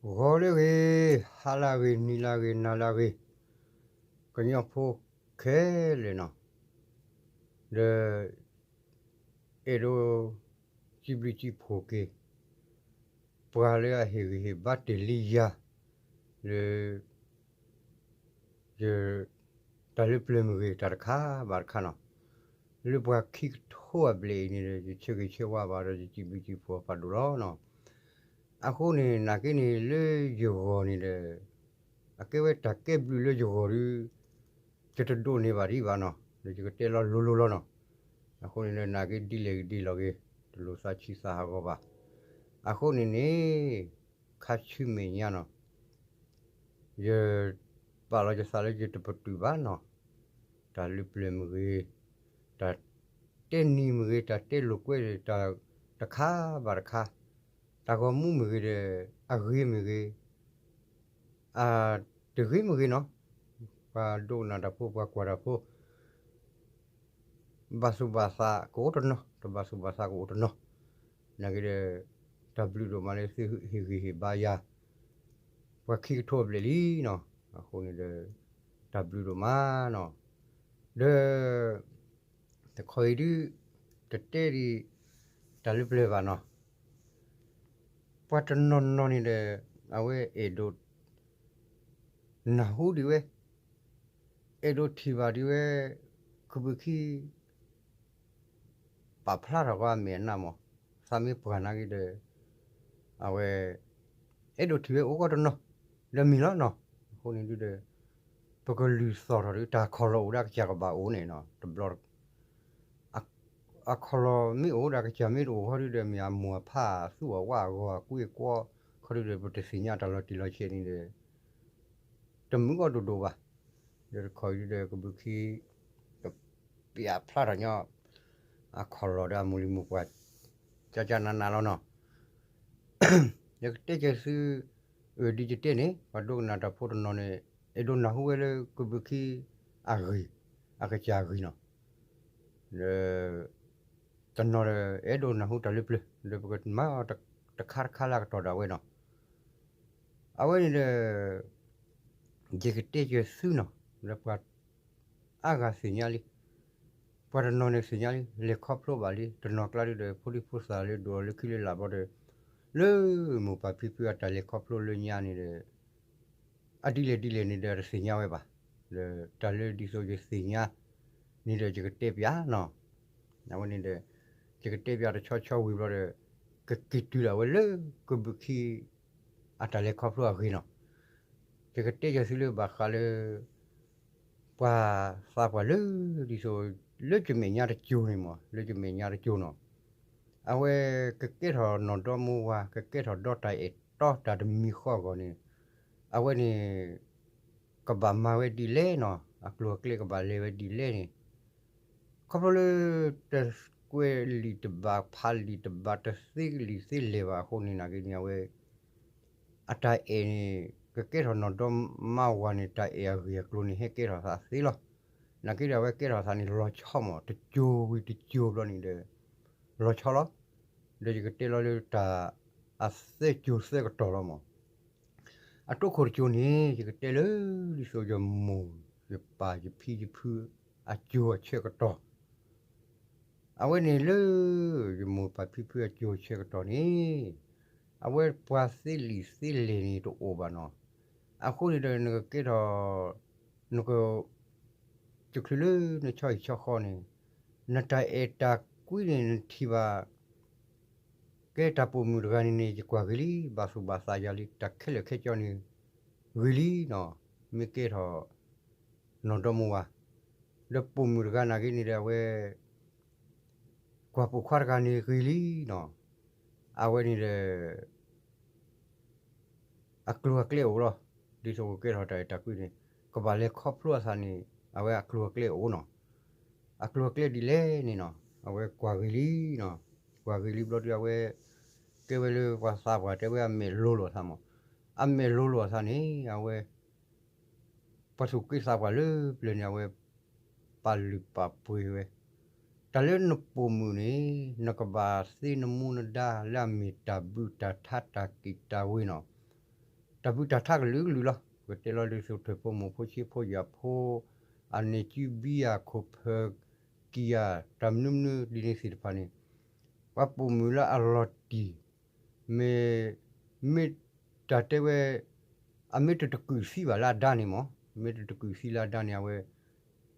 ဂီၤလၢအဂ့ၤ, ဟါလၢအဂ့ၤ, နံၤလၢအဂ့ၤ, နၤလၢအဂ့ၤ, ကညီဖိခဲလၢာ်နီၤ, ဒီး အဲၣ်ဒိး စံးဘျုးစံးဖှိၣ်က့ၤ ပှၤလၢအဟ့ၣ်ဂံၢ်ဟ့ၣ်ဘါတ့ၢ်လံယၤ လၢ ယ တၢ်လၢပျၢၤမ့ၢ်ဂ့ၤ တၢ်တခါဘၣ်တခါနီၤ, လၢပှၤခံကထိအဘျဲၣ်အံၤန့ၣ်ဒီး ယဆၢဂ့ၤဆၢဝါဘၣ်ဒီး ယစံးဘျုးစံးဖှိၣ်အဖးဒိၣ်လီၤနီၤ. အဃိန့ၣ် နာ်က့န့ၣ်လၢယဂီၢ်န့ၣ်ဒီး အကဲဝဲတၢ်ကဲဘျုးလၢယဂီၢ်ဒီး ယတဒိးန့ၢ်ဘၣ်ဒံးဘၣ်နီၤ, ဒီးယကတဲလီၤလိၤလိၤလီၤနီၤ. အဃိန့ၣ်ဒီး နာ်က့ဒ်လဲၣ်ဂ့ၤဒ်လဲၣ်ဂ့ၤ တလိၣ်သးဆံးသးဟးဂီၤဘၣ်. အဃိန့ၣ်န့ၣ် ခါဆူမဲာ်ညါနီၤ ယပာ်လီၤယသးလၢယတပတုာ်ဘၣ်နီၤ, တၢ်လၢပျၢၤမ့ၢ်ဂ့ၤ, တၢ်တဲနံၤမ့ၢ်ဂ့ၤ, တၢ်တဲလိာ်ကွဲ တၢ်တခါဘၣ်တခါ, တၢ်ဂီၤမူမ့ၢ်ဂ့ၤဒီး အဂ့ၤမ့ၢ်ဂ့ၤ, အတဂ့ၤမ့ၢ်ဂ့ၤနီၤ, ပှၤဒိကနၣ်တၢ်ဖိ ပှၤကွၢ်တၢ်ဖိ ဘၣ်သူၣ်ဘၣ်သးကအိၣ်တနီၤ, တဘၣ်သူၣ်ဘၣ်သးကအိၣ်တနီၤ, နာ်က့ဒီး တၢ်ဘျုးဒိၣ်မးလၢသုဟ့ၣ်ဂံၢ်ဟ့ၣ်ဘါယၤ ပှၤခံကထိအဘျဲၣ်လံနီၤ. အဃိန့ၣ်ဒီး တၢ်ဘျုးဒိၣ်မးနီၤ, ဒီး တခီအံၤဒုး တတဲဒံး တၢ်လၢပျၢၤဘၣ်နီၤ, ပှၤတနီၤနီၤန့ၣ်ဒီး အဝဲအဲၣ်ဒိး နၢ်ဟူဒံးဝဲ, အဲၣ်ဒိးထံၣ်ဘၣ်ဒံးဝဲ ကဘုးခံ ပာ်ဖျါထီၣ်ဃီအမဲာ်အနါမး, သးမ့ၢ်ပှၢ်နာ်က့ဒီး အဝဲ အဲၣ်ဒိးထံၣ်ဝဲအိၣ်ကီတနီၤ ဒီးမ့ၢ်လီၤနီၤ. အဃိန့ၣ်ဒုးဒီး ပကလုၢ်သီၣ်ထီၣ်ဒီး တၢ်ခီၣ်လီၢ်အိၣ်ဒီးအကစၢ်ကဘၣ်အိၣ်န့ၣ်နီၤ, တဘျီ အခီၣ်လီၢ်မ့ၢ်အိၣ်ဒီးအကစၢ်မ့ၢ်တအိၣ်ဃီဒုးဒီး မ့ၢ်အမိၢ်အဖါအသူၣ်အဝါအဂီၢ်အကွံအကွီ ခီဒုးဒီး ပတသ့ၣ်ညါတၢ်လီၤတံၢ်လီၤဆဲးန့ၣ်ဒီး တမုာ်အီၤဒိၣ်ဒိၣ်ဘၣ်. ဒီးတခီအံၤဒုးဒီး ကဘုးခံ ကပျၢ်ဖျါထီၣ်ညီ အခီၣ်လီၢ်ဒီးအမိၢ်လံၤမိၢ်ပှၢ် ကကနးနးလီၤနီၤ. ယကတဲက့ၤသု အၢ ဒ်ယတဲန့ၣ် ပှၤဒိကနၣ်တၢ်ဖိတနီၤန့ၣ် အဲၣ်ဒိးနၢ်ဟူဝဲလၢကဘုးခံ အဂ့ၢ် အကစၢ်အဂ့ၢ်နီၤ. ဒီး တနီၤဒီး အဲၣ်ဒိးနၢ်ဟူတၢ်လၢပျၢၤ ဒီးပကမၤအီၤတခါတခါလၢအကတီၢ်ဒၣ်ဝဲနီၤ. အဝဲန့ၣ်ဒီး ယကတဲက့ၤသုနီၤ လၢပှၤအါဂၤသ့ၣ်ညါလံ, ပှၤတနီၤန့ၣ်သ့ၣ်ညါလံ လဲၤခီဖျိဘၣ်လံ, တနီၤကျါဒုးဒီး ဖိဒံဖိသၣ်လၢဒိၣ်လၢခံလၢလာ်ဘျီဒီး လၢမိၢ်ပၢ်ဖံဖုအတၢ်လဲၤခီဖျိလၢညါန့ၣ်ဒီး အဒ်လဲၣ်ဒ်လဲၣ်န့ၣ်ဒီး တသ့ၣ်ညါဝဲဘၣ်. ဒီးတၢ်လၢဒ်သိးယသ့ၣ်ညါန့ၣ်ဒီး ယကတဲပျၢ်နီၤ. အဝဲန့ၣ်ဒီး ယကတဲပျၢ်တဆီဆီဝံၤဘျီဒီး ကက့ၤတုၤဒၣ်ဝဲလၢကဘုးခံ အတၢ်လဲၤခီဖျိအဂ့ၢ်နီၤ. ယကတဲယသုလၢဘၣ်ဃးလၢ ပှၤသးပှၢ်လၢ ဒ်သိး လၢယမဲာ်ညါတစိၤန့ၣ်မး လၢယမဲာ်ညါတစိၤနီၤ. အဝဲကကဲထီၣ်နီၢ်ဒီမါဝၤ ကကဲထီၣ်ဒီးတၢ်အဲၣ်တီတၢ်တမံၤဃီအဂီၢ်န့ၣ် အဝဲန့ၣ် ကဘၣ်မၤဝဲဒ်လဲၣ်နီၤ, အကျိၤအကျဲကဘၣ်လဲၤဝဲဒ်လဲၣ်န့ၣ် ခီဖျိလၢ တကွဲးလံာ်တဘၣ် ဖးလံာ်တဘၣ် တသ့လံာ်သ့လဲၢ်ဘၣ်အဃိန့ၣ် နာ်က့န့ၣ် အဝဲ အတၢ်အဲၣ်န့ၣ် ကကဲထီၣ်နီၢ်ဒီမါဝၤန့ၣ် တၢ်အဲၣ်အဂ့ၢ်အကျိၤန့ၣ် ဟဲကဲထီၣ်သးသ့လီၤ. နာ်က့ဒီး အဝဲကဲထီၣ်သးန့ၣ် လီၤဆီမး တစိၤဝံၤတစိၤဘျီန့ၣ်ဒီး လီၤဆီလီၤ. ဒီးယကတဲလီၤလၢတၢ်အသၢစိၤသၢကတီၢ်လီၤမး. အတိခိၣ်တစိၤန့ၣ် ယကတဲလၢ ဒ်သိးယမိၢ် ယပၢ်ယဖံယဖု အစိၤအဆၢကတီၢ် အဝဲန့ၣ်လၢ ယမိၢ်ပၢ်ဖံဖုအစိၤအဆၢကတီၢ်န့ၣ် အဝဲပှၤသ့လံာ်သ့လဲၢ်န့ၣ်တအိၣ်ဘၣ်နီၤ. အဃိန့ၣ်ဒီး နကကဲထီၣ် နက တချုးလၢနဆီဟံၣ်ဆီဃီန့ၣ် နတၢ်အဲၣ်တၢ်ကွံန့ၣ် နထံၣ်ဘၣ် ကဲတၢ်ပိာ်မုၣ်တဂၤန့ၣ်န့ၣ် ယကွၢ်ဂ့ၤလံ ဘၣ်သူၣ်ဘၣ်သးယၤလံ တၢ်ခဲလၢာ်ခဲဆ့န့ၣ် ဂ့ၤလံနီၤ. မ့ၢ်ကဲထီၣ် နီၢ်ဒီမါဝၤ ဒီးပိာ်မုၣ်တဂၤနာ်က့န့ၣ်ဒီး အဝဲ ကွၢ်ပိာ်ခွါတဂၤန့ၣ်ဂ့ၤလံနီၤ. အဝဲန့ၣ်ဒီး အကျိၤအကျဲအိၣ်လီၤ. ဒ်သိးကကဲထီၣ်တၢ်အဲၣ်တၢ်ကွံန့ၣ် ကဘၣ်လဲၤခီဖျိအသးန့ၣ် အဝဲအကျိၤအကျဲအိၣ်နီၤ. အကျိၤအကျဲဒ်လဲၣ်န့ၣ်နီၤ အဝဲကွၢ်ဂ့ၤလံနီၤ. ကွၢ်ဂ့ၤလံဘျီဒုး အဝဲ ကဲဝဲလၢပှၤသးပှၢ်တဲဝဲအမဲာ်လိၤလိာ်အသးမး. အမဲာ်လိၤလိာ်အသးန့ၣ် အဝဲ ပှၤသူၣ်က့သးပှၢ်လၢပျၢၤန့ၣ် အဝဲ ပာ်လုၢ်ပာ်ပှ့ၤဝဲ တၢ်လၢနပိာ်မုၣ်န့ၣ် နကဘၣ်သ့နမူနဒါလၢအမ့ၢ်တၢ်ဘုၣ်တၢ်ထါတၢ်ကံၣ်တၢ်ဝ့ၤနီၤ. တၢ်ဘုၣ်တၢ်ထးကလုာ်ကလုာ်လီၤ. ပကတဲလီၤဒ်သိးထၢၣ်ဖိမိၢ်ဖိဆံးဖိယာ်ဖိ အန့ၣ်ကုဘံယၤခိၣ်ဖၢကံယၤ တၢ်မနုၤမနုၤဒ်န့ၣ်သ့ၣ်တဖၣ်န့ၣ် ပှၤပိာ်မုၣ်လၢအလီၤတံၢ် မ့ၢ် မ့ၢ်တၢ်တဲဝဲ အမ့ၢ်တတကုးသံဘၣ်လၢအဒါန့ၣ်မး မ့ၢ်တတကုးသံလၢအဒါန့ၣ် အဝဲ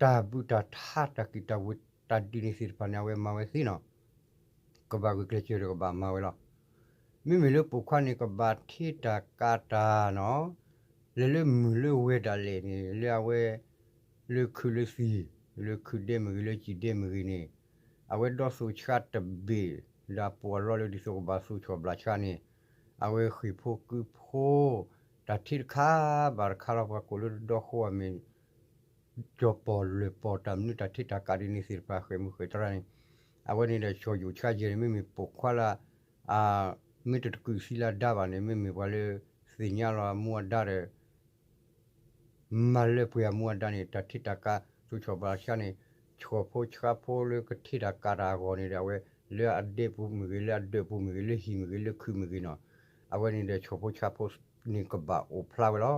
တၢ်ဘုၣ်တၢ်ထးတၢ်ကံၣ်တၢ်ဝဲတၢ်ဒ်န့ၣ်သ့ၣ်တဖၣ်န့ၣ် အဝဲမၤဝဲသ့နီၤ ကဘၣ်ဂုာ်ကျဲးစၢးဒီးကဘၣ်မၤဝဲလီၤ. မ့မ့ၢ်လၢပိာ်ခွါန့ၣ် ကဘၣ်ထံၣ်တၢ်ကးတၢ်နီၤ လဲၤလၢမုၢ်လၢဝဲဒၣ်လဲာ်န့ၣ် လၢအဝဲ လၢခုၣ်လၢသံၣ် လၢခုၣ်ဒဲမ့ၢ်ဂ့ၤ လၢစံၣ်ဒဲမ့ၢ်ဂ့ၤန့ၣ် အဝဲဒီးသူၣ်ဆှါတဘ့ၣ် ဒီးအပိာ်အလီလၢဒ်သိးကဘၣ်သူၣ်ဆီၣ်ဘျးဆှါန့ၣ် အဝဲဃ့ၢ်ဖိကုဖိ တၢ်ထံၣ်တခါဘၣ်တခါလီၤ ပှၤကိးလၢတဒီဃိအမ့ၢ် ကၠီၤပီၣ်လၢၢ်ပီၣ်တၢ်မနုၤတၢ်ထံၣ်တၢ်ကးဒ်န့ၣ်သ့ၣ်တဖၣ် ဃဲၢ်မုၢ်ဃဲၢ်တြါန့ၣ် အဝဲန့ၣ်ဒီးဆီၣ်ယိၣ်ဆါယဲၢ်န့ၣ် မ့မ့ၢ်ပိာ်ခွါလၢ မ့ၢ်တတကုးသံလၢဒါဘၣ်န့ၣ် မ့မ့ၢ်ပှၤလၢသ့ၣ်ညါလီၤအမူအဒါဒီး မၤလၢပှဲၤအမူအဒါန့ၣ် တၢ်ထံၣ်တၢ်ကးသူၣ်ဆီၣ်ဘျးဆှါန့ၣ် ဆီၣ်ဖိဆှါဖိလၢကထံၣ်တၢ်ကးတၢ်အဂီၢ်န့ၣ်ဒီး အဝဲလၢအဒဲပူၤမ့ၢ်ဂ့ၤ လၢအဒၢးပူၤမ့ၢ်ဂ့ၤ လၢဟံၣ်မ့ၢ်ဂ့ၤ လၢခုၣ်မ့ၢ်ဂ့ၤနီၤ အဝဲန့ၣ်ဒီးဆီၣ်ဖိဆှါဖိန့ၣ်ကဘၣ်အိၣ်ဖျါဝဲလီၤ.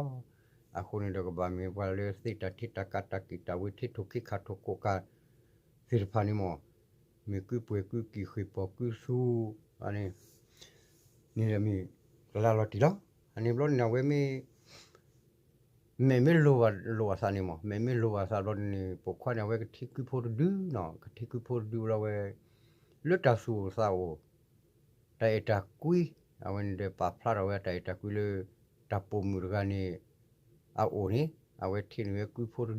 အဃိန့ၣ်ဒီးကဘၣ်မ့ၢ်ပှၤလၢသ့ၣ်တၢ်ထံၣ်တၢ်ကး တၢ်ကံၣ်တၢ်ဝဲ ထံထိၣ်က့ခးထိၣ်ကိးကးသ့ၣ်တဖၣ်န့ၣ်မး မ့ၢ်ကုပှဲၤကုကံၢ်ဃ့ၢ်ပီၣ်ကုသူ န့ၣ်ဒီးမ့ၢ်ကလၢလီၤတံၢ်လီၤ. အန့ၣ်ဘျီန့ၣ် အဝဲမ့ၢ် မဲာ်မ့ၢ်လိၤဘၣ်လိာ်အသးန့ၣ်မး မဲာ်မ့ၢ်လိၤဘၣ်သးဘျီန့ၣ် ပိာ်ခွါန့ၣ် အဝဲကထံၣ်ကုဖိတဒုနီၤ ကထံၣ်ကုဖိတဒုဘျီဝဲ လၢတၢ်သူၣ်အိၣ်သးအိၣ် တၢ်အဲၣ်တၢ်ကွံ အဝဲန့ၣ်ဒီးပာ်ဖျါထီၣ်ဝဲတၢ်အဲၣ်တၢ်ကွံလၢ တၢ်ပိာ်မုၣ်တဂၤန့ၣ် အအိၣ်န့ၣ် အဝဲထံၣ်န့ၢ်ဝဲကုဖိတဒု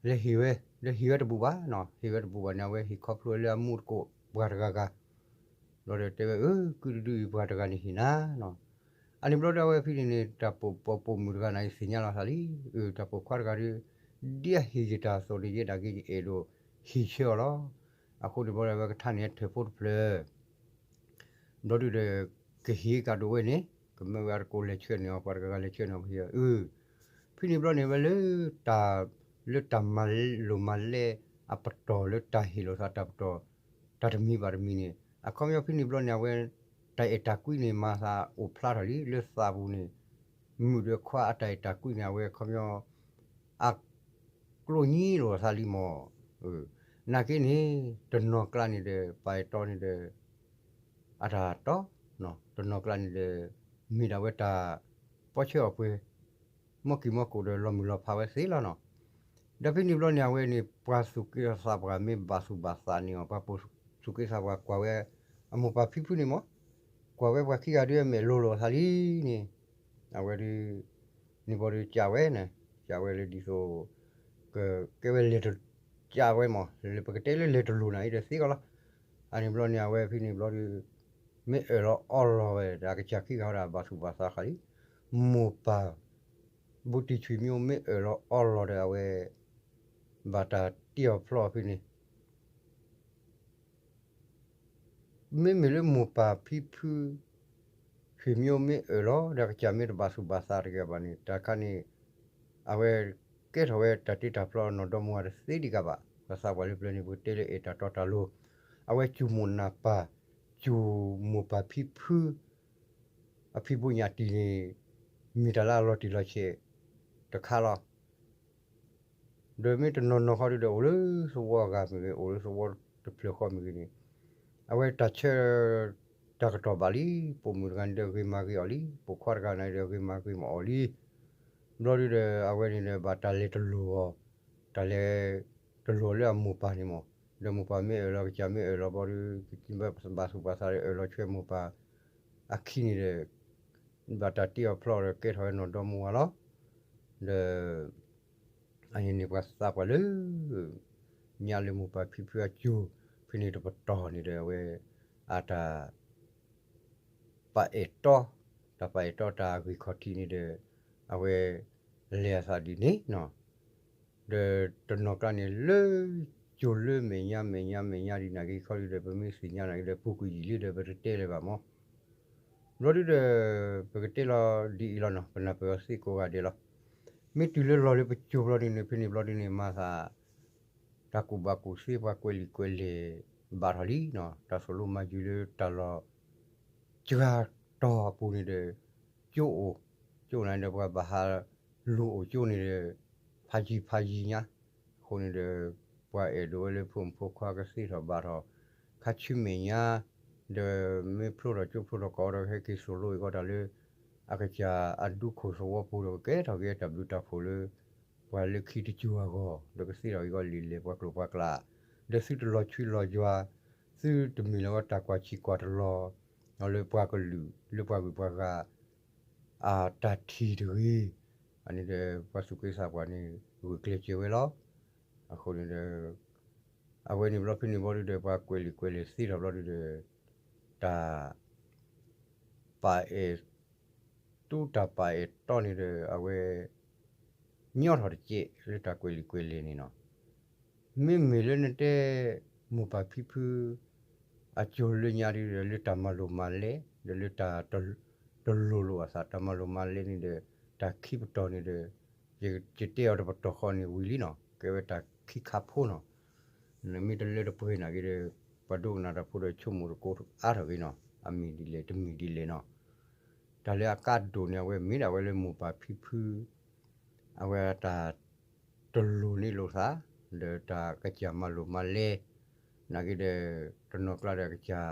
လဲၤဟ့ၣ်ဝဲ လဲၤဟ့ၣ်ဝဲတဘူးဘၣ်နီၤ ဟ့ၣ်ဝဲတဘူးဘၣ်န့ၣ် အဝဲဟ့ၣ်ခီဖျိလၢအမူတကိးပှၤတဂၤဂၤ ဘျီဒီးတဲဝဲ အၢ ကုတဒုအံၤပှၤတဂၤန့ၣ်ဟ့ၣ်နၤနီၤ အန့ၣ်ဘျီဒီးအဝဲဖဲန့ၣ်န့ၣ် တၢ်ပိာ်ပိာ်မုၣ်တဂၤန့ၣ် ယသ့ၣ်ညါလီၤသးလံ အၢ တၢ်ပိာ်ခွါတဂၤဒီး ဒ်အဟ့ၣ်ယတၢ်အသိးန့ၣ် ယဲဒၣ်က့ယအဲၣ်ဒိးဟ့ၣ်ဆၢအီၤလီၤ. အဃိန့ၣ်ဘျီဒီး အဝဲကထါန့ၢ်ထၢၣ်ဖိတဖျၢၣ် ဘျီဒုဒီး ကဟ့ၣ်ကဒီးဝဲန့ၣ် ကမၢဝဲအတကိးလဲၤဆှၢန့ၢ်အီၤ ပှၤတဂၤဂၤလဲၤဆှၢန့ၢ်အီၤ ကဟ့ၣ်အီၤ အၢ ဖဲန့ၣ်ဘျီန့ၣ် ဝဲလၢတၢ် လၢတၢ်မၤလိာ်မၤလဲအပတီၢ် လၢတၢ်ဟ့ၣ်လိာ်သးတၢ်ပတီၢ် တၢ်တမံၤဘၣ်တမံၤန့ၣ် အခီပညီဖဲန့ၣ်ဘျီန့ၣ် အဝဲ တၢ်အဲၣ်တၢ်ကွံန့ၣ် မၤသးအိၣ်ဖျါထီၣ်လံ လၢသးပူၤန့ၣ် မုၣ်ဒီးခွါအတၢ်အဲၣ်တၢ်ကွံန့ၣ် အဝဲအခီပညီ အ ကျိၣ်ညံလိာ်အသးလံမး, နာ်က့န့ၣ် တနီၤကျါန့ၣ်ဒီး ပာ်အဲၣ်တီန့ၣ်ဒီး အတၢ်တီ, တနီၤကျါန့ၣ်ဒီး မ့ၢ်ဒၣ်ဝဲတၢ်ပီဆၢအီၤပှဲၤ မီၢ်ကံၢ်မီၢ်ကိၣ်ဒီးလီၤမုၢ်လီၤဖးဝဲသ့လီၤနီၤ. ဒီးဖဲန့ၣ်ဘျီန့ၣ် အဝဲန့ၣ် ပှၤသူၣ်က့သးပှၢ်မ့ၢ်ဘၣ်သူၣ်ဘၣ်သးန့ၣ်အီၤ ပှၤပိာ်သူၣ်က့သးပှၢ်ကွၢ်ဝဲ အမိၢ်ပၢ်ဖံဖုန့ၣ်မး, ကွၢ်ဝဲပှၤခံဂၤဒုးအမဲာ်လိၤလိာ်အသးလံန့ၣ်, အဝဲဒုး န့ၣ်ဘီဒုးကးဝဲန့ၣ်, ကးဝဲလၢဒ်သိး ကကဲဝဲလဲၤတကးဝဲမး, လၢပကတဲလၢလဲၤတလိၤနၤအံၤဒီးသ့ကီးလီၤ. အန့ၣ်ဘျီန့ၣ် အဝဲဖဲန့ၣ်ဘျီဒုး မ့ၢ်အၢၣ်လီၤအီလီၤဝဲဒီး အကစၢ်ခံဂၤဝဲဒၣ် ဘၣ်သူၣ်ဘၣ်သးဃာ်လံ, မိၢ်ပၢ် ဘူးတံၢ်ဆွေမျိုး မ့ၢ်အၢၣ်လီၤအီလီၤဒီး အဝဲ ဘၣ်တၢ်တ့အီၤဖျီအီၤဖဲန့ၣ် မ့မ့ၢ်လၢမိၢ်ပၢ်ဖံဖု ဆွေမျိုး မ့ၢ်အၢၣ်လီၤဒီး အကစၢ်မ့ၢ်တဘၣ်သူၣ်ဘၣ်သးတဂ့ၤဘၣ်န့ၣ် တၢ်ခါန့ၣ် အဝဲကဲထီၣ်ဝဲတၢ်တ့တၢ်ဖျီနီၢ်ဒီမါဝၤတသ့ဒံးဂၤဘၣ်. ပှၤသးပှၢ်လၢပျၢၤန့ၣ် ပကတဲလၢအဲၣ်တၢ်တီတၢ်လိၤ, အဝဲစူၢ်မိၢ်နၢ်ပၢ်, စူၢ်မိၢ်ပၢ်ဖံဖု အဖံဘိညၣ်တံၢ်န့ၣ် မ့ၢ်တၢ်လၢအလီၤတံၢ်လီၤဆဲးတခါလီၤ. ဒီးမ့ၢ်တနီၤနီၤဃီဒုဒီး အိၣ်လၢသဝီအဂၤမ့ၢ်ဂ့ၤ အိၣ်လၢသဝီတဖျၢၣ်ဃီမ့ၢ်ဂ့ၤန့ၣ် အဝဲတၢ်ဆၢ တၢ်ကတီၢ်ဘၣ်လံ, ပိာ်မုၣ်တဂၤန့ၣ်ဒီးဂ့ၤမၤဂ့ၤအီၤလံ, ပိာ်ခွါတဂၤန့ၣ်ဒီးဂ့ၤမၤဂ့ၤမၤအီၤလံ. ဘျီဒုဒီး အဝဲန့ၣ်ဒီးဘၣ်တၢ်လဲၤတလိၤအီၤ, တၢ်လဲၤတလိၤလၢအမိၢ်ပၢ်န့ၣ်မး, ဒီးမိၢ်ပၢ်မ့ၢ်အၢၣ်လီၤ ကစၢ်မ့ၢ်အၢၣ်လီၤဘျီဒု ကဘၣ်သူၣ်ဘၣ်သးဒီးအၢၣ်လီၤဆွဲမိၢ်ပၢ် အခံန့ၣ်ဒီး ဘၣ်တၢ်တ့အီၤဖျီဒီးကဲထီၣ်ဝဲနီၢ်ဒီမါဝၤလီၤ. ဒီး အန့ၣ်န့ၣ်ပှၤသးပှၢ်လၢ ညါလၢမိၢ်ပၢ်ဖံဖုအစိၤ ဖဲန့ၣ်တပတီၢ်န့ၣ်ဒီးအဝဲ အတၢ် ပာ်အဲၣ်တီ, တၢ်ပာ်အဲၣ်တီတၢ်အဂ့ၢ်ခီၣ်ထံးန့ၣ်ဒီး အဝဲ လဲၤအသးဒ်န့ၣ်နီၤ. ဒီးတနီၤကျါန့ၣ်လၢ စိၤလၢမဲာ်ညါမဲာ်ညါမဲာ်ညါဒ်န့ၣ်ဂ့ၤခီဒုဒီး ပမ့ၢ်သ့ၣ်ညါန့ၣ်ဂ့ၤဒီး ပူၤကွံာ်ယံာ်လံဒီး ပတတဲလၢၤဘၣ်မး. ဘျီဒုဒီး ပကတဲလီၤဒ်အံၤလီၤနီၤ, ပနၢ်ပၢၢ်အီၤသ့ကိးဂၤဒဲးလီၤ. မ့ၢ်တုၤလၢလီၤလၢပစိၤဘျီဒုန့ၣ် ဖဲန့ၣ်ဘျီဒုန့ၣ် မၤသး တၢ်ကူၣ်ဘၣ်ကူၣ်သ့ ပှၤကွဲးလံာ်ကွဲးလဲၢ်ဘၣ်ထီၣ်လံနီၤ, တၢ်သိၣ်လိမၤယုၤလၢတၢ်လီၢ် စှၤတီၤအပူၤန့ၣ်ဒီး ကၠိအိၣ်, ကၠိန့ၣ်ဒီးပှၤဘၣ်ဟးလူၤအိၣ်ကၠိန့ၣ်ဒီး ဖးယံၤဖးယံၤညါ, အဃိန့ၣ်ဒီး ပှၤအဲၣ်ဒိးဝဲလၢဖိမုၣ်ဖိခွါကသ့ထီၣ်ဘၣ်ထီၣ် ခါဆူမဲာ်ညါ, ဒီးမ့ၢ်ဖျိထီၣ်ကၠိဖျိထီၣ်ကီးဒီး ဟဲက့ၤသိၣ်လိအံၤဃီတၢ်လၢ အကစၢ်အဒူခိၣ်သဝီပူၤဒီး ကကဲထီၣ်က့ၤတၢ်ဘျုးတၢ်ဖှိၣ်လၢ ပှၤလၢခံတစိၤအဂီၢ် ဒီးကသ့ထီၣ်က့ၤအဂီၢ်လံာ်လဲၢ်ပှၤကျိာ်ပှၤကျး, ဒီးသုတလီၤဆွံလီၤယွၤ, သုတမ့ၢ်လၢအတၢ်ကွၢ်ဆံးကွၢ်တလီၤ, လၢပှၤကလုာ်လၢပှၤဂုၤပှၤဂၤ အတၢ်ထံၣ်တဂ့ၤ, အန့ၣ်ဒီး ပှၤသူၣ်က့သးပှၢ်န့ၣ် ဂုာ်ကျဲးစၢးဝဲလီၤ. အဃိန့ၣ်ဒီး အဝဲန့ၣ်ဘျီဖဲန့ၣ်ဘျီဒုဒီး ပှၤကွဲးလံာ်ကွဲးလဲၢ်သ့ထီၣ်ဘျီဒုဒီး တၢ် ပာ်အဲၣ် တူၢ်တၢ်ပာ်အဲၣ်တီန့ၣ်ဒီး အဝဲ ညီထီၣ်တကဲးလၢတၢ်ကွဲးလံာ်ကွဲးလဲၢ်န့ၣ်နီၤ. မ့မ့ၢ်လၢနတဲ မိၢ်ပၢ်ဖံဖု အစိၤလၢညါဒုဒီး လၢတၢ်မၤလိာ်မၤလဲ ဒီးလၢတၢ် တလိၤလိာ်အသး တၢ်မၤလိာ်မၤလဲန့ၣ်ဒီး တၢ်ခံပတီၢ်န့ၣ်ဒီး ယတဲအီၤတပတီၢ်ဃီန့ၣ်ဝံၤလံနီၤ ကဲဝဲတၢ်ခံခါဖိနီၤ. နမ့ၢ်တလၢတပှဲၤနာ်က့ဒီး ပှၤဒိကနၣ်တၢ်ဖိဒီးဆိကမိၣ်တကိးအါထီၣ်က့ၤနီၤ အမ့ၢ်ဒ်လဲၣ်တမ့ၢ်ဒ်လဲၣ်နီၤ. တၢ်လၢအကါဒိၣ်န့ၣ် အဝဲမ့ၢ်ဒၣ်ဝဲလၢမိၢ်ပၢ်ဖံဖု အဝဲတၢ် တလိၤန့ၢ်လိာ်သး ဒီးတၢ်ကစၢ်မၤလိာ်မၤလဲ နာ်က့ဒီး တနီၤကျါဒီးကစၢ်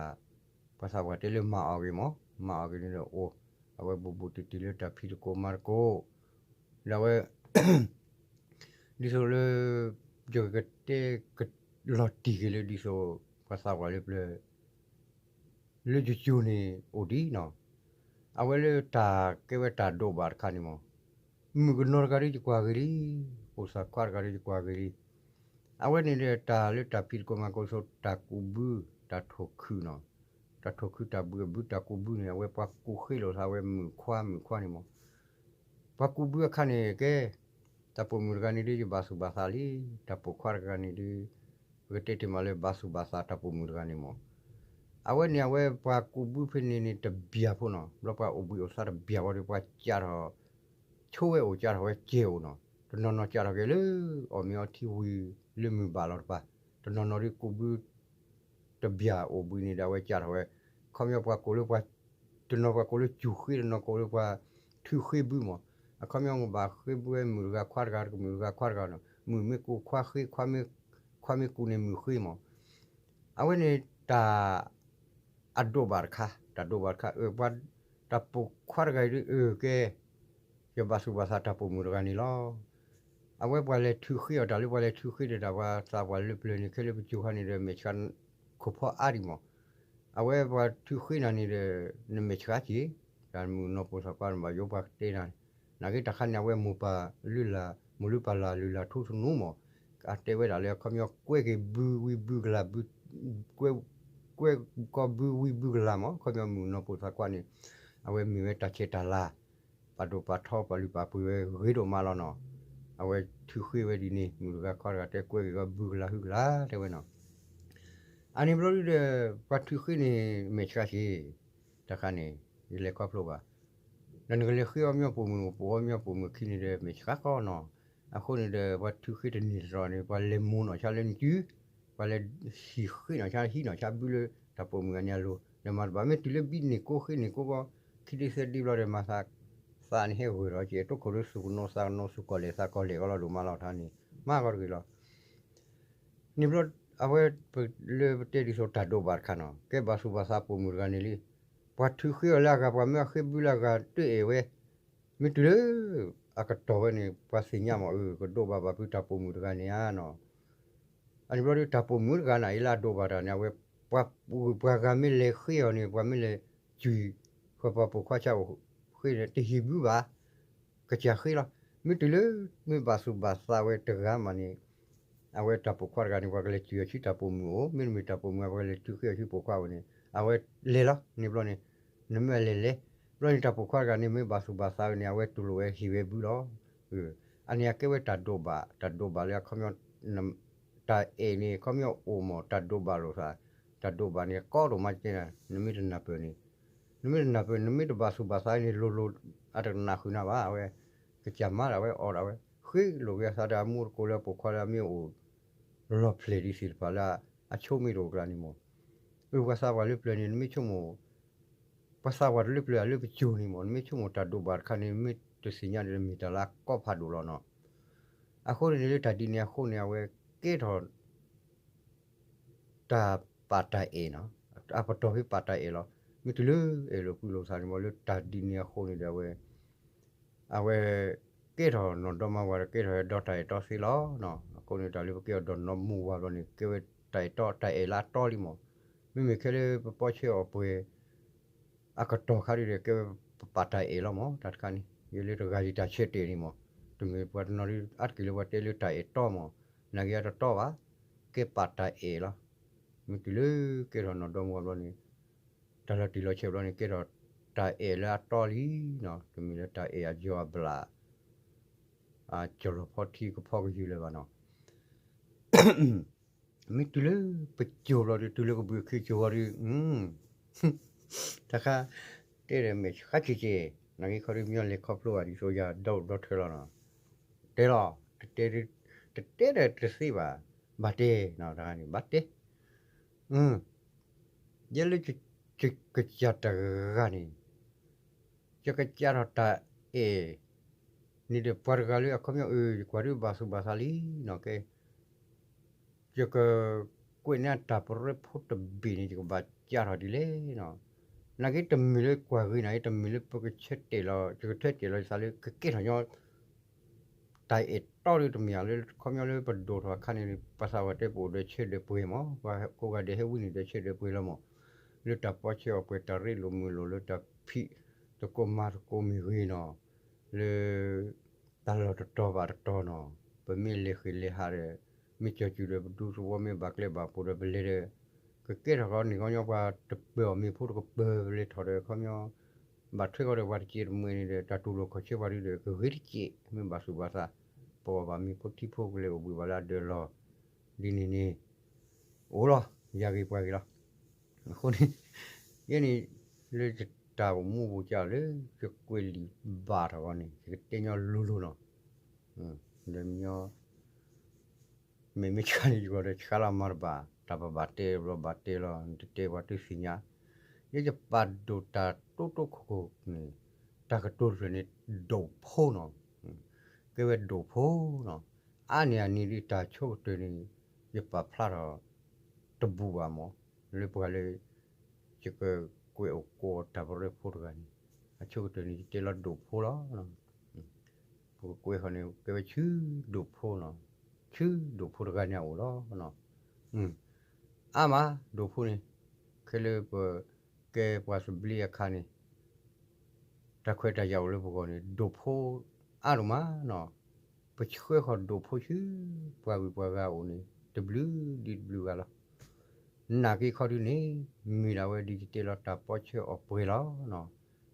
ပှၤသးပှၢ်တဲလၢမၤအီၤဂ့ၤမး မၤအီၤဂ့ၤန့ၣ်ဒီးအိၣ် အဝဲဘူးဘူးတံၢ်တံၢ်လၢတၢ်ဖံးသကိးမၤသကိး ဒီးအဝဲ ဒ်သိးလၢ ယကတဲ လီၤတံၢ်က့ၤလၢဒ်သိး ပှၤသးပှၢ်လၢပျၢၤ လၢယိၤယိၤန့ၣ်အိၣ်ဒံးနီၤ. အဝဲလၢတၢ်ကဲဝဲတၢ်ဒိးဘၣ်တခါန့ၣ်မး မုၣ်ကနီၤတဂၤဒီးယကွၢ်ဂ့ၤလံ, အိၣ်သးခွါတဂၤဒီးယကွၢ်ဂ့ၤလံ. အဝဲန့ၣ်ဒီးတၢ်လၢတၢ်ဖံးသကိးမၤသကိးဒ်သိး တၢ်ကူးဘု တၢ်ထိၣ်ခုနီၤ, တၢ်ထိၣ်ခုတၢ်ဘုအဘု တၢ်ကူးဘုန့ၣ် အဝဲပှၤကူးဃ့လိာ်သးဝဲမုၣ်ခွါမုၣ်ခွါန့ၣ်မး ပှၤကူးဘုအခါန့ၣ်ကဲ, တၢ်ပိာ်မုၣ်တဂၤန့ၣ်ဒုး ယဘၣ်သူၣ်ဘၣ်သးလံ, တၢ်ပိာ်ခွါတဂၤန့ၣ်ဒုး ပကတဲတ့ၢ်မးလၢဘၣ်သူၣ်ဘၣ်သးတၢ်ပိာ်မုၣ်တဂၤန့ၣ်မး. အဝဲန့ၣ်အဝဲပှၤကူးဘုဖဲန့ၣ်န့ၣ်တဘျီဖိနီၤ, ဘျီပှၤအိၣ်ဘှံးအိၣ်သါတဘျီဝံၤဒီး ပှၤကးထီၣ် ဆိဝဲအိၣ်ကးထီၣ်ဝဲကဲအိၣ်နီၤ, တနီၤနီၤကးထီၣ်က့ၤလၢ အီၣ်မ့ၤအီထံဝံၤလၢမုၢ်ဘၣ်လီၤတပၤ, တနီၤနီၤဒုးကူးဘု တဘျီအိၣ်ဘှံးန့ၣ်ဒီးအဝဲကးထီၣ်ဝဲ, ခီပညီပှၤကိးလၢပှၤ တနီၤပှၤကိးလၢစူၤဃ့ တနီၤကိးလၢပှၤထုးဃ့ဘုမး, အခီပညီမ့ၢ်ဘၣ်ဃ့ဘုဝဲမုၣ်တဂၤခွါတဂၤ တကမုၣ်တဂၤခွါတဂၤနီၤ, မုၣ်မ့ၢ်ကူးခွါဃ့, ခွါမ့ၢ်ကူးန့ၣ်မုၣ်ဃ့မး. အဝဲန့ၣ်တၢ် အဒိးဘၣ်တခါ, တၢ်ဒိးဘၣ်တခါ အၢ ပှၤ တၢ်ပိာ်ခွါတဂၤအံၤဒုး အၢ ကဲ ယဘၣ်သူၣ်ဘၣ်သးတၢ်ပိာ်မုၣ်တဂၤန့ၣ်လီၤ. အဝဲပှၤလဲၤထုးဃ့အီၤတၢ်လၢပှၤလဲၤထုးဃ့ဒီးတၢ်ပှၤသးပှၢ်လၢပျၢၤန့ၣ် ခဲလၢပစိၤခါန့ၣ်ဒီး မဲာ်ဆှးခိၣ်ဖီအါဒံးမး, အဝဲပှၤထုးဃ့နၤန့ၣ်ဒီး နမဲာ်ဆှးက့ၤ, တၢ်မုၣ်နီၢ်ပိာ်သးခွါန့ၣ်ဘၣ်ယိၣ်ပှၤကတဲနၤ, နာ်က့တၢ်ခါန့ၣ် အဝဲမိၢ်ပၢ်လုၢ်လၢ် မိၢ်လုၢ်ပၢ်လၢ်လုၢ်လၢ်ထူသနူမး, အတဲဝဲဒၣ်လၢအခီပညီကွဲက့ၤဘုဝံဘုကလၤ ကွဲကီဘုဝံဘုကလၤမး, အခီပညီမုၣ်နီၢ်ပိာ်သးခွါန့ၣ် အဝဲမ့ၢ်ဝဲတၢ်ဆဲးတၢ်လၤ ပာ်ဒိၣ်ပာ်ထီပာ်လုၢ်ပာ်ပှ့ၤဝဲဂ့ၤဒိၣ်မးလီၤနီၤ. အဝဲထုးဃ့ဝဲဒ်န့ၣ် မုၣ်တဂၤခွါတဂၤတဲကွဲက့ၤကီဘုကလၤဟုကလၤတဲဝဲနီၤ. အန့ၣ်ဘျီဒုဒီး ပှၤထုးဃ့န့ၣ် မဲာ်ဆှးက့ၤ, တၢ်ခါန့ၣ် ယလဲၤခီဖျိဘၣ်, ဒီးနကလဲၤဃ့အီၣ်မညီပိာ်မုၣ် ပိာ်အီၣ်မညီပိာ်မုၣ်ခံန့ၣ်ဒီး မဲာ်ဆှးကီနီၤ. အဃိန့ၣ်ဒီး ပှၤထုးဃ့တန့ၢ်တရီၤန့ၣ် ပှၤလဲၤမိၢ်နီၣ်ဆါလၢနစု ပှၤလဲၤဟံၣ်ဃ့နီၣ်ဆါဟံၣ်နီၣ်ဆါဘုလၢ တၢ်ပိာ်မုၣ်အန့ၣ်အလိၤ ဒီးမၤတဘၣ် မ့ၢ်တုၤလၢဘံန့ၢ်ကိးဃ့န့ၢ်ကိးကီ ခံဒ့သၢဒ့ဘျီဒီး မၤသး သးန့ၣ်ဟဲဂၢၢ်ဒီး ကဲတိခိၣ်လၢသူၣ်ကနိးသးကနိး သူၣ်ကီၢ်လဲၢ်သးကီၢ်လဲၢ်ကီလီၤဒိၣ်မးလီၤထါန့ၣ် မၤကီတဂ့ၤလီၤ. န့ၣ်ဘျီ အဝဲ လၢပတဲဒ်သိးတၢ်ဒိးဘၣ်တခါနီၤ ကဲဘၣ်သူၣ်ဘၣ်သးပိာ်မုၣ်တဂၤန့ၣ်လံ. ပှၤထုးဃ့အီၤလၢအဂၤ ပှၤမၢအဃ့ဘုလၢအဂၤတအဲၣ်ဝဲ မ့ၢ်တုၤလၢ အကတီၢ်ဝဲန့ၣ် ပှၤသ့ၣ်ညါမး အၢ ကဒိးဘၣ်ဘၣ်ဖုတၢ်ပိာ်မုၣ်တဂၤန့ၣ်ဧါနီၤ. အန့ၣ်ဘျီဒု တၢ်ပိာ်မုၣ်တဂၤန့ၣ် အံၤလၢအဒိးဘၣ်တၢ်န့ၣ် အဝဲ ပှၤဂၤမ့ၢ်လဲၤဃ့အီၤန့ၣ် ပှၤမ့ၢ်လဲၤစူၤ ဃီပှၤပိာ်ခွါဆါအိၣ်ဃ့န့ၣ် တဟံၣ်ဘုဘၣ် ကစၢ်ဃ့လီၤ. မ့ၢ်တုၤလၢ မ့ၢ်ဘၣ်သူၣ်ဘၣ်သးဝဲတဂၤမးန့ၣ် အဝဲတၢ်ပိာ်ခွါတဂၤန့ၣ် ပှၤကလဲၤစူၤအီၤဆူတၢ်ပိာ်မုၣ်အိၣ် မ့တမ့ၢ်တၢ်ပိာ်မုၣ် ပှၤကလဲၤထုးဃ့အီၤဆူပိာ်ခွါအိၣ်န့ၣ် အဝဲလဲၤလီၤ. န့ၣ်ဘျီန့ၣ် နမ့ၢ်လဲၤလဲၤ ဘျီန့ၣ်တၢ်ပိာ်ခွါတဂၤန့ၣ် မ့ၢ်ဘၣ်သူၣ်ဘၣ်သးဝဲန့ၣ် အဝဲတူၢ်လိာ်ဝဲဟ့ၣ်ဝဲဘုလီၤ. အန့ၣ်အကဲဝဲတၢ်ဒိးဘၣ် တၢ်ဒိးဘၣ်လၢအခီပညီ တၢ်အဲၣ်န့ၣ် ခီပညီအိၣ်မး တၢ်ဒိးဘၣ်လိာ်သး တၢ်ဒိးဘၣ်န့ၣ် ကီဒိၣ်မးကဲနၤ နမ့ၢ်တနၢ်ပၢၢ်န့ၣ် နမ့ၢ်တနၢ်ပၢၢ် နမ့ၢ်တဘၣ်သူၣ်ဘၣ်သးန့ၣ် လိၤလိၤ အတကနၣ်ဃုာ်နၤဘၣ် အဝဲ ကစၢ်မၤဒၣ်ဝဲအီၣ်ဒၣ်ဝဲ ဃ့လိာ်က့ၤအသးဒီးအမိၢ်တကိးလၢအပိာ်ခွါလၢအမ့ၢ်အိၣ် လီၢ်ဖျဲၣ်ဒ်သ့ၣ်တဖၣ်လၢ အဆိမ့ၢ်တအိၣ်ကျါန့ၣ်မး အၢ ပှၤသးပှၢ်လၢပျၢၤန့ၣ် နမ့ၢ်ဆိကမိၣ် ပှၤသးပှၢ်တလၢပျၢၤအလၢပစိၤန့ၣ်မး နမ့ၢ်ဆိကမိၣ်တၢ်ဒိၣ်ဘၣ်တခါန့ၣ် မ့ၢ်တသ့ၣ်ညါဒီးမ့ၢ်တၢ်လၢအကီဖးဒိၣ်လီၤနီၤ. အဃိန့ၣ်န့ၣ်လၢတၢ်ဒ်န့ၣ်အဃိန့ၣ် အဝဲကဲထီၣ် တၢ်ပာ်တၢ်အဲၣ်နီၤ, အပတီၢ်ဖဲပာ်တၢ်အဲၣ်လီၤ. မ့ၢ်တုၤလၢအဲၣ်လိာ်ကွံလိာ်သးန့ၣ်မး လၢတၢ်ဒ်န့ၣ်အဃိန့ၣ်ဒီး အဝဲ အဝဲ ကဲထီၣ်နီၢ်ဒီမါဝၤဒီး ကဲထီၣ်ဒီးတၢ်အဲၣ်တီသ့လီၤနီၤ. အဃိန့ၣ် တၢ်လၢပကဲအီၤဒီးနီၢ်မုၢ်ဝၤဘျီန့ၣ် ကဲဝဲတၢ်အဲၣ်တီ တၢ်အဲၣ်လၢအတီလံမး. မ့မ့ၢ်ခဲလၢပပီဆဲအီၣ်ပှဲၤ အကတီၢ်ခါဒ်ဒီး ကဲဝဲပပာ်တၢ်အဲၣ်လီၤမး တၢ်တခါန့ၣ် ယဲလၢတဂၤယတၢ်ဆၢတဲာ်န့ၣ်မး, တမ့ၢ်ပှၤတနီၤဒ်အါတက့ၢ်လၢပှၤတဲလၢတၢ်အဲၣ်တီမး, နာ်က့အတတီဘၣ်, ကဲပာ်တၢ်အဲၣ်လီၤ. မ့ၢ်တုၤလၢကဲထီၣ်နီၢ်ဒီမါဝၤဘျီန့ၣ် တၢ်လီၤတံၢ်လီၤဆဲးဘျီန့ၣ် ကဲထီၣ်တၢ်အဲၣ်လၢအတီလံနီၤ, တမ့ၢ်လၢတၢ်အဲၣ်အယီၤအဘျၣ် အကၠီၤလီၤဖီထံကဖီကယုၢ်လၢၤဘၣ်နီၤ. မ့ၢ်တုၤလၢပစိၤဘျီဒီး တုၤလၢကဘုးအခ့စိၤဝံၤဒီး တၢ်ခါ တဲဒီးမဲာ်ဆှးကဲကဲ, နာ်က့ခီဒ်မညီလဲၤခီဖျိဘၣ်ဒ်သိးယၤဒီဒီထၢလီၤနီၤ. တဲလီၤ, တတဲဒီးတသ့ဘၣ်, ဘၣ်တဲနီၤ, တၢ်ခါန့ၣ် ဘၣ်တဲ ယဲလၢ ယကစၢ်တဂၤန့ၣ် ယကစးထီၣ်တၢ်အဲၣ် န့ၣ်ဒီးပှၤတဂၤလၢအခီပညီအၢ ယကွၢ်ဒ်ဘၣ်သူၣ်ဘၣ်သးလံနီၤ, ကဲ ယကကွဲးန့ၢ်တၢ်ပရၢဖိတဘ့ၣ်န့ၣ် ယကဘၣ်စးထီၣ်ဒ်လဲၣ်နီၤ. နာ်က့တမ့ၢ်လၢကွၢ်ဂ့ၤနာ်က့ တမ့ၢ်လၢပကဆၢတဲာ်လီၤ ယကဆၢတဲာ်လီၤယသးလၢကကဲထီၣ်ညီ တၢ်အဲၣ်တီဒီးတမ့ၢ်ဧါလၢ ခီပညီလၢပဒိၣ်ထီၣ်အခါန့ၣ် ပှၤသးပှၢ်တဲပအိၣ်ဒီးဆၢဒၢးပှဲၤမး, ပှၤကိးဂၤဒဲးဟဲဝံန့ၣ်ဒီးဆၢဒၢးပှဲၤလီၤမး, လၢတၢ်ပီဆဲအီၣ်ပှဲၤ တၢ်ရ့လိာ်မုာ်လိာ် လၢတၢ်ဖံးသကိးမၤသကိးမ့ၢ်ဂ့ၤနီၤ, လၢ တၢ်လီၢ်တတီၤဘၣ်တတီၤနီၤ, ပမ့ၢ်လဲၤဃ့ၢ်လဲၤဟးဒီး မ့ၢ်ကၠီၤစူၤဒီးပဒူသဝီမ့ၢ်ဘၣ်ကျဲဘၣ်ပူၤဒီးပလဲၤဒီး ကကဲထီၣ်ဃီန့ၣ်ခီညီ ပှၤတပၢၤအီၤမ့ၢ်ဖိတကပၢၤ ပလဲၤထီၣ်ဒီးခီပညီ ဘၣ်ထွဲဃီဒီးပှၤတစဲးတမှဲၤန့ၣ်ဒီး တၢ်တူၢ်လိာ်ခီၣ်ဆၢပှၤဒုဒီး ကဂ့ၤတစဲး မ့ၢ်ဘၣ်သူၣ်ဘၣ်သး ပအီၣ်ဘၣ်မ့ၢ်ဖိထံဖိကလဲၤအိၣ်ဘှံးဘၣ်လၢအဒၢးလီၤ ဒ်န့ၣ်န့ၣ် အိၣ်လီၤ ယၤဂ့ၤပှၤဂ့ၤလီၤ. အဃိန့ၣ် ယဲန့ၣ် လၢယတၢ်အိၣ်မူပူၤကၢ်လၢ ယကွဲးလံာ်ဘၣ်ထီၣ်ဂီၢ်န့ၣ် ယကတဲညီလိၤလိၤနီၤ, ဒီးမညီ မ့မ့ၢ်ဆှါန့ၣ် ယဂီၢ်ဒီးဆှါလီၤမၤတဘၣ် တၢ်ပဘၣ်တဲဘျီဘၣ်တဲလီၤ နတတဲပှၤတသ့ၣ်ညါ, ယယပာ်ဒိၣ်တၢ်တိတိခိၣ်ခိၣ်န့ၣ် တၢ်ကတိၤတဖျၢၣ်န့ၣ် ဒိၣ်ဖိနီၤ, ကဲဝဲဒိၣ်ဖိနီၤ, အါန့ၢ်အန့ၣ်ဒ်တၢ်ဆိကတၢၢ်န့ၣ် ယပာ်ဖျါထီၣ် တဘူၣ်ဘၣ်မး, လၢပှၤလၢ ယကကွဲးအိၣ်ကိးတၢ်ပရၢဖိတဂၤန့ၣ် အဆိကတၢၢ်န့ၣ် ယတဲလီၤဒိၣ်ဖိလီၤ. ပကကွဲးဃီန့ၣ် ကဲဝဲဆူဒိၣ်ဖိနီၤ, ဆူဒိၣ်ဖိတဂၤန့ၣ်အအိၣ်လီၤ. အါမး ဒိၣ်ဖိန့ၣ် ခဲလၢပကဲပှၤသဘျ့အခါန့ၣ် တၢ်ခွဲးတၢ်ယာ်အိၣ်လၢပဂီၢ်န့ၣ် ဒိၣ်ဖိအါဒိၣ်မးနီၤ, ပဆှၢဃီၤဒိၣ်ဖိဆူ ပှၤဂုၤပှၤဂၤအအိၣ်န့ၣ် တဘျုးဒ်တဘျုးဂၤလီၤ. နာ်က့ခီဒုန့ၣ် မ့ၢ်ဒၣ်ဝဲဒ်ယတဲလီၤတၢ်ပီဆၢအီၣ်ပှဲၤလီၤ.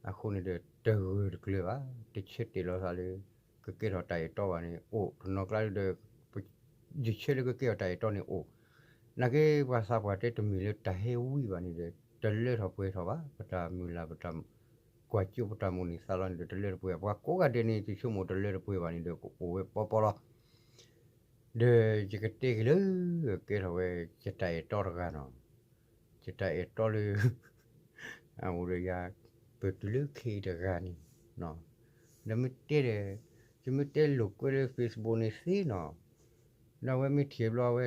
အဃိန့ၣ်ဒီး တဂၢၢ်တကျၢၤဘၣ် တဆၢတဲာ်လီၤသးလၢ ကကဲထီၣ်တၢ်အဲၣ်တီဘၣ်န့ၣ် အိၣ်တနီၤကျါဒီး ယဆၢလၢကကဲထီၣ်တၢ်အဲၣ်တီန့ၣ်အိၣ်, နာ်က့ပှၤသးပှၢ်တဲတမ့ၢ်လၢတၢ်ဟဲဝံဘၣ်န့ၣ်ဒီး တလၢထီၣ်ပှဲၤထီၣ်ဘၣ် ပတၢ်မုၢ်လၢ်ပတၢ်ကွၢ်စိပတၢ်မိၣ်န့ၢ်သးလီၤန့ၣ်ဒီး တလၢတပှဲၤ ပှၤကိးဂၤဒဲးန့ၣ် ယဆိကမိၣ်တလၢတပှဲၤဘၣ်န့ၣ်ဒီး ကအိၣ်ဝဲပီပီလီၤ. ဒီးယကတဲက့ၤလၢ ကဲထီၣ်ဝဲ ယတၢ်အဲၣ်တီတဂၤနီၤ, ယတၢ်အဲၣ်တီလၢ အအိၣ်ဒီးယၤ ပတုၤလၢခဲအံၤတဂၤန့ၣ်, ဒီးမ့ၢ်တဲဒီး ယမ့ၢ်တဲလိာ်ကွဲလၢ Facebook န့ၣ်သ့နီၤ, ဒီးအဝဲမ့ၢ်ထံၣ်ဘျီအဝဲ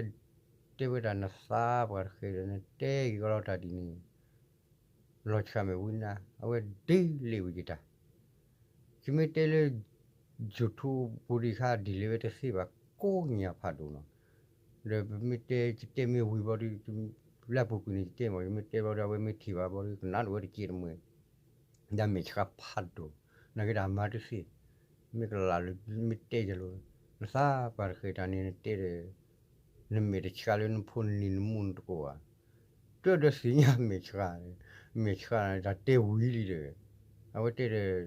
တဲဝဲဒၣ်နသးပှၢ်တဃဲၤဒီး နတဲဂ့ၤကီလီၤတၢ်ဒ်န့ၣ် လီၤဆှးမဲာ်ဝံနါ အဝဲဒ်လဲၣ်ဝံၤယတၢ် ယမ့ၢ်တဲလၢ YouTube ပူၤဒံးခါ ဒ်လဲၣ်ဝဲတသ့ဘၣ် ကိးညၣ်ဖးဒိၣ်နီၤ, ဒီးပမ့ၢ်တဲ ယတဲမ့ၢ်ဝံၤဘျီဒီး လၢပူၤကွံာ်န့ၣ် ယတဲမ့ၢ် ယမ့ၢ်တဲဘျီဒီး အဝဲမ့ၢ်ထံၣ်ဘၣ်ဘျီဒီး ကနၣ်ဒိၣ်ဝဲတကဲတမှဲၤ ဒ်မဲာ်ဆှးဖးဒိၣ်, နာ်က့ဒၣ်မၤတသ့, မ့ၢ်ကလၢ်လၢ မ့ၢ်တဲယလိၤ, နသးပှၢ်တဃဲၤတၢ်န့ၣ် နတဲဒီး နမဲာ်တဆှးလၢနဖိနလံၤနမူနတကိးဧါ, တၢ်ဒီးသ့ၣ်ညါမဲာ်ဆှး, မဲာ်ဆှးတၢ်တဲဝံၤလံဒီး, အဝဲတဲဒီး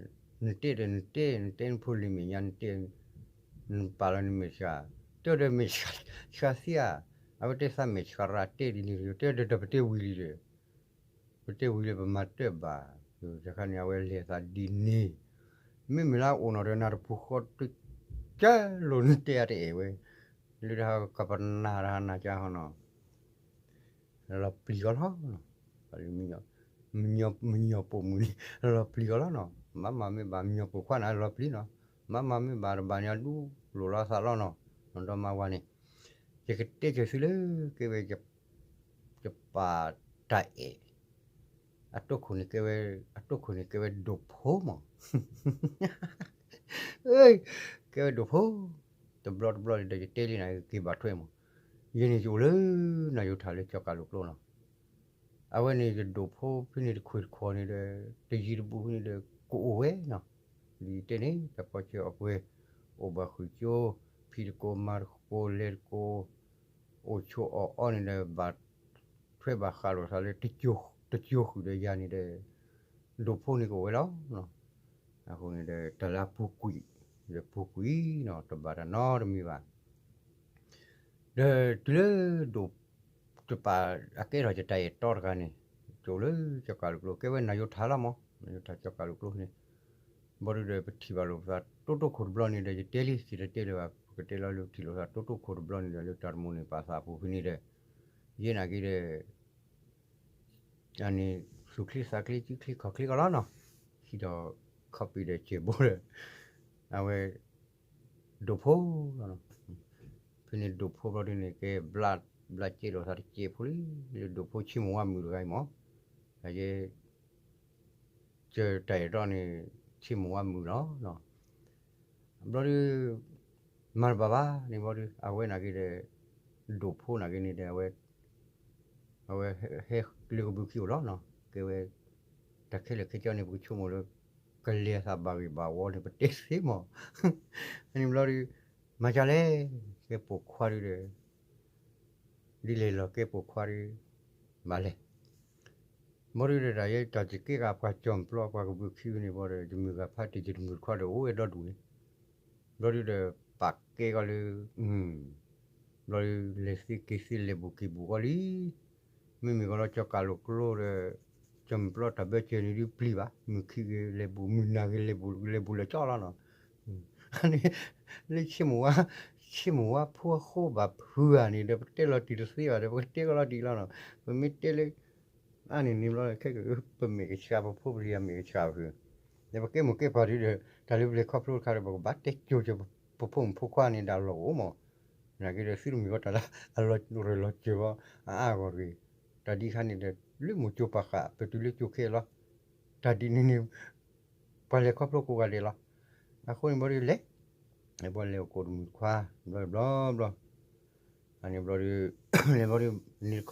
နတဲဒီးနတဲ နတဲနဖိလံၤမဲာ်ညါ နတဲ နပာ်လီၤနမဲာ်ဆှး, တၢ်ဒီးမဲာ်ဆှးသံဧါ, အဝဲတဲသးမဲာ်ဆှးရၣ်တဲဒ်န့ၣ် တၢ်ဒီးပတဲဝံၤလံဒီး ပတဲဝံၤလၢပမၤတၢ်ဘၣ်, တခါန့ၣ် အဝဲလဲၤသးဒ်န့ၣ်, မ့မ့ၢ်လၢအအိၣ်နီၢ်ဒီးနၤတပူၤဃီ တကၢလိာ်နတဲအတအဲၣ်ဝဲ, လၢတၢ်ကပနၢ်တၢ်နၢ်ကဟီနီၤ, လီၤပျံၤဃီလီၤ, ပှၤလၢမံညီ, မညီပိာ်မုၣ်န့ၣ် လီၤပျံၤအီၤလီၤနီၤ, မၤမၤမ့ၢ်ဘၣ် မညီပိာ်ခွါန့ၣ်လီၤပျံၤနီၤ, မၤမၤမ့ၢ်ဘၣ်တဘၣ်န့ၣ် အဒူလိာ်လီၤအသးလီၤနီၤ, နီၢ်ဒီမါဝၤန့ၣ်, ယကတဲက့ၤသုလၢ ကဲဝဲ ယပာ်တၢ်အဲၣ် အတိခိၣ်န့ၣ်ကဲဝဲ, အတိခိၣ်န့ၣ်ကဲဝဲဒိၣ်ဖိမး, ကဲဝဲဒိၣ်ဖိ, တဘျီတဘျီဒီးယတဲလံန့ၣ် က့ၤဘၣ်ထွဲမး, ယန့ၣ်ယအိၣ်လၢ နၢ်ယိၤထၣ်လၢကၠီၤကးလိာ်ကျိနီၤ, အဝဲန့ၣ်ယဒိၣ်ဖိဖဲန့ၣ်တခွ့ၣ်တခီန့ၣ်ဒီး တယံၤတဘူးဖဲန့ၣ်ဒီး ကအိၣ်ဝဲနီၤ, ဒ်ယတဲန့ၣ် တၢ်ပီဆၢအပှဲၤ, အိၣ်ဘၣ်ဃုာ်ကၠိ, ဖံးတကိးမၤတကိးလဲၤတကိး, အိၣ်ဆိးအီၣ်အီန့ၣ်ဒီး ဘၣ်ထွဲဘၣ်ဃးလိာ်သးလၢ တစိၤဃုာ်ဒီးယၤန့ၣ်ဒီး ဒိၣ်ဖိန့ၣ်ကအိၣ်ဝဲလီၤ. အဃိန့ၣ်ဒီး တၢ်လၢအပူၤကွံာ်, ဒီးပူၤကွံာ်နီၤ တဘၣ်တၢ်နီတမံၤဘၣ်. ဒီးတုၤလၢဒိၣ်တပာ်အကဲထီၣ်ယတၢ်အဲၣ်တီတဂၤန့ၣ်, ကၠိလၢကၠီၤကးလိာ်ကျိ ကဲဝဲနၢ်ယိၤထၣ်လီၤမး, နၢ်ယိၤထၣ်ကၠီၤကးလိာ်ကျိန့ၣ်, ဘီဒုဒီးပထံၣ်ဘၣ်လိာ်ပသးတိတိခိၣ်တဘျီန့ၣ်ဒီး ယတဲလံ စံးတတဲလၢၤဘၣ် ပကတဲလီၤလၢပထံၣ်လိာ်သးတိတိခိၣ်တဘျီန့ၣ်ဒီး လၢတၢ်တမိၣ်န့ၣ်ပာ်သးအပူၤဖဲန့ၣ်ဒီး, ယဲနာ်က့ဒီး အန့ၣ် သူၣ်ချ့သးချ့ စုချ့ခီၣ်ချ့ကီးလီၤနီၤ, ဟံးဒီး ခီပံဒီးစဲးဘိဒီး, အဝဲ ဒိၣ်ဖိလီၤ. ဖဲန့ၣ်ဒိၣ်ဖိဘျီဒုန့ၣ် ကဲဘျး ဘျးစဲးလိာ်သးတစဲးဖိလံ, လၢဒိၣ်ဖိဆ့မိၢ်ဝါမုၣ်တဂၤအံၤမး, အယဲ ကတၢ်အဲၣ်တီန့ၣ် ဆ့မိၢ်ဝါမုၣ်လီၤ. ဘျီဒု မၤတဘၣ်ဘၣ်န့ၣ်ဘျီဒု အဝဲနာ်က့ဒီး ဒိၣ်ဖိနာ်က့န့ၣ်ဒီး အဝဲ အဝဲဟဲလၢကဘုးခံအိၣ်လီၤနီၤ, ကဲဝဲ တၢ်ခဲလၢာ်ခဲဆ့န့ၣ် ပကဆိကမိၣ်လၢ ကလဲၤသးဘၣ်ဂ့ၢ်ဘၣ်ဝီန့ၣ် ပတဲသ့မး, အန့ၣ်ဘျီဒု မၤကလဲၣ်, ကဲပိာ်ခွါဒုဒီး ဒ်လဲၣ်လီၤ ကဲပိာ်ခွါဒု ဘၣ်လဲၣ် ဘီဒုဒီး တၢ်ယဲတၢ်တကဲဂၤပှၤကၠီၣ်ပျီပှၤကဘုးခံန့ၣ်ဘီဒီး ယမုၢ်ဂၤဖးတံၢ်ယတမုၢ်တခွါဒီးအိၣ်ဝဲဒီဒူၣ်န့ၣ်, ဘျီဒုဒီး ပာ်ကဲကီးလၢ ဘျီဒု လဲၤသ့က့ၤသ့လဲၤဘူးက့ၤဘူးကီးလံ, မ့မ့ၢ်ကီးလီၤကၠီၤကးလိာ်ကျိဒီး ကၠီၣ်ပျီတၢ်ဘၢစၢၤန့ၣ်ဒုပျံၤဘၣ်, မုၢ်ခံဂ့ၤလဲၤဘူး မုၢ်နၤဂ့ၤလဲၤဘူး လဲၤဘူးလၢာ်ကၠီလီၤနီၤ, လၢဆ့မိၢ်ဝါ ဆ့မိၢ်ဝါဖိအဃိဘၣ်ဖုးဧါန့ၣ်ဒီး ပတဲလီၤတံၢ်တသ့ဘၣ်ဒီး ပကတဲကီးလီၤတံၢ်လီၤနီၤ, ပမ့ၢ်တဲလၢ အါန့ၣ်န့ၣ်ဘျီ ခဲက ပမဲာ်ကဆှး ပဖိပလံၤအမဲာ်ကဆှးဖုး, ဒီးပကဲမိၢ်ကဲပၢ်ဒုဒီး တၢ်လၢပလဲၤခီဖျိတခါဒီး ပကဘၣ်တဲကၠိၤကၠိၤ ပဖိမုၣ်ဖိခွါန့ၣ်ဒီးအလီၢ်အိၣ်မး, နာ်က့ဒီးသုတမုာ်ဘၣ်တၢ်လၢအလီၤရၢၢ်လီၤစၢၤဘၣ် အအါဂီၢ်တဂ့ၤ, တၢ်ဒ်ခါန့ၣ်ဒီး လၢမိၢ်ကၠိပာ်ဃာ် ပတုၤလၢကၠိခဲလီၤ, တၢ်ဒ်န့ၣ်န့ၣ် ပှၤလဲၤခီဖျိကိးဂၤဒဲးလီၤ, အဃိန့ၣ်ဘျီဒုလဲၤ ပှၤလဲၤအိၣ်ကိးတမုၢ်တခွါ ဘျီဘျီဘျီ အန့ၣ်ဘျီဒု လဲၤဘျီဒု န့ၣ်တခီ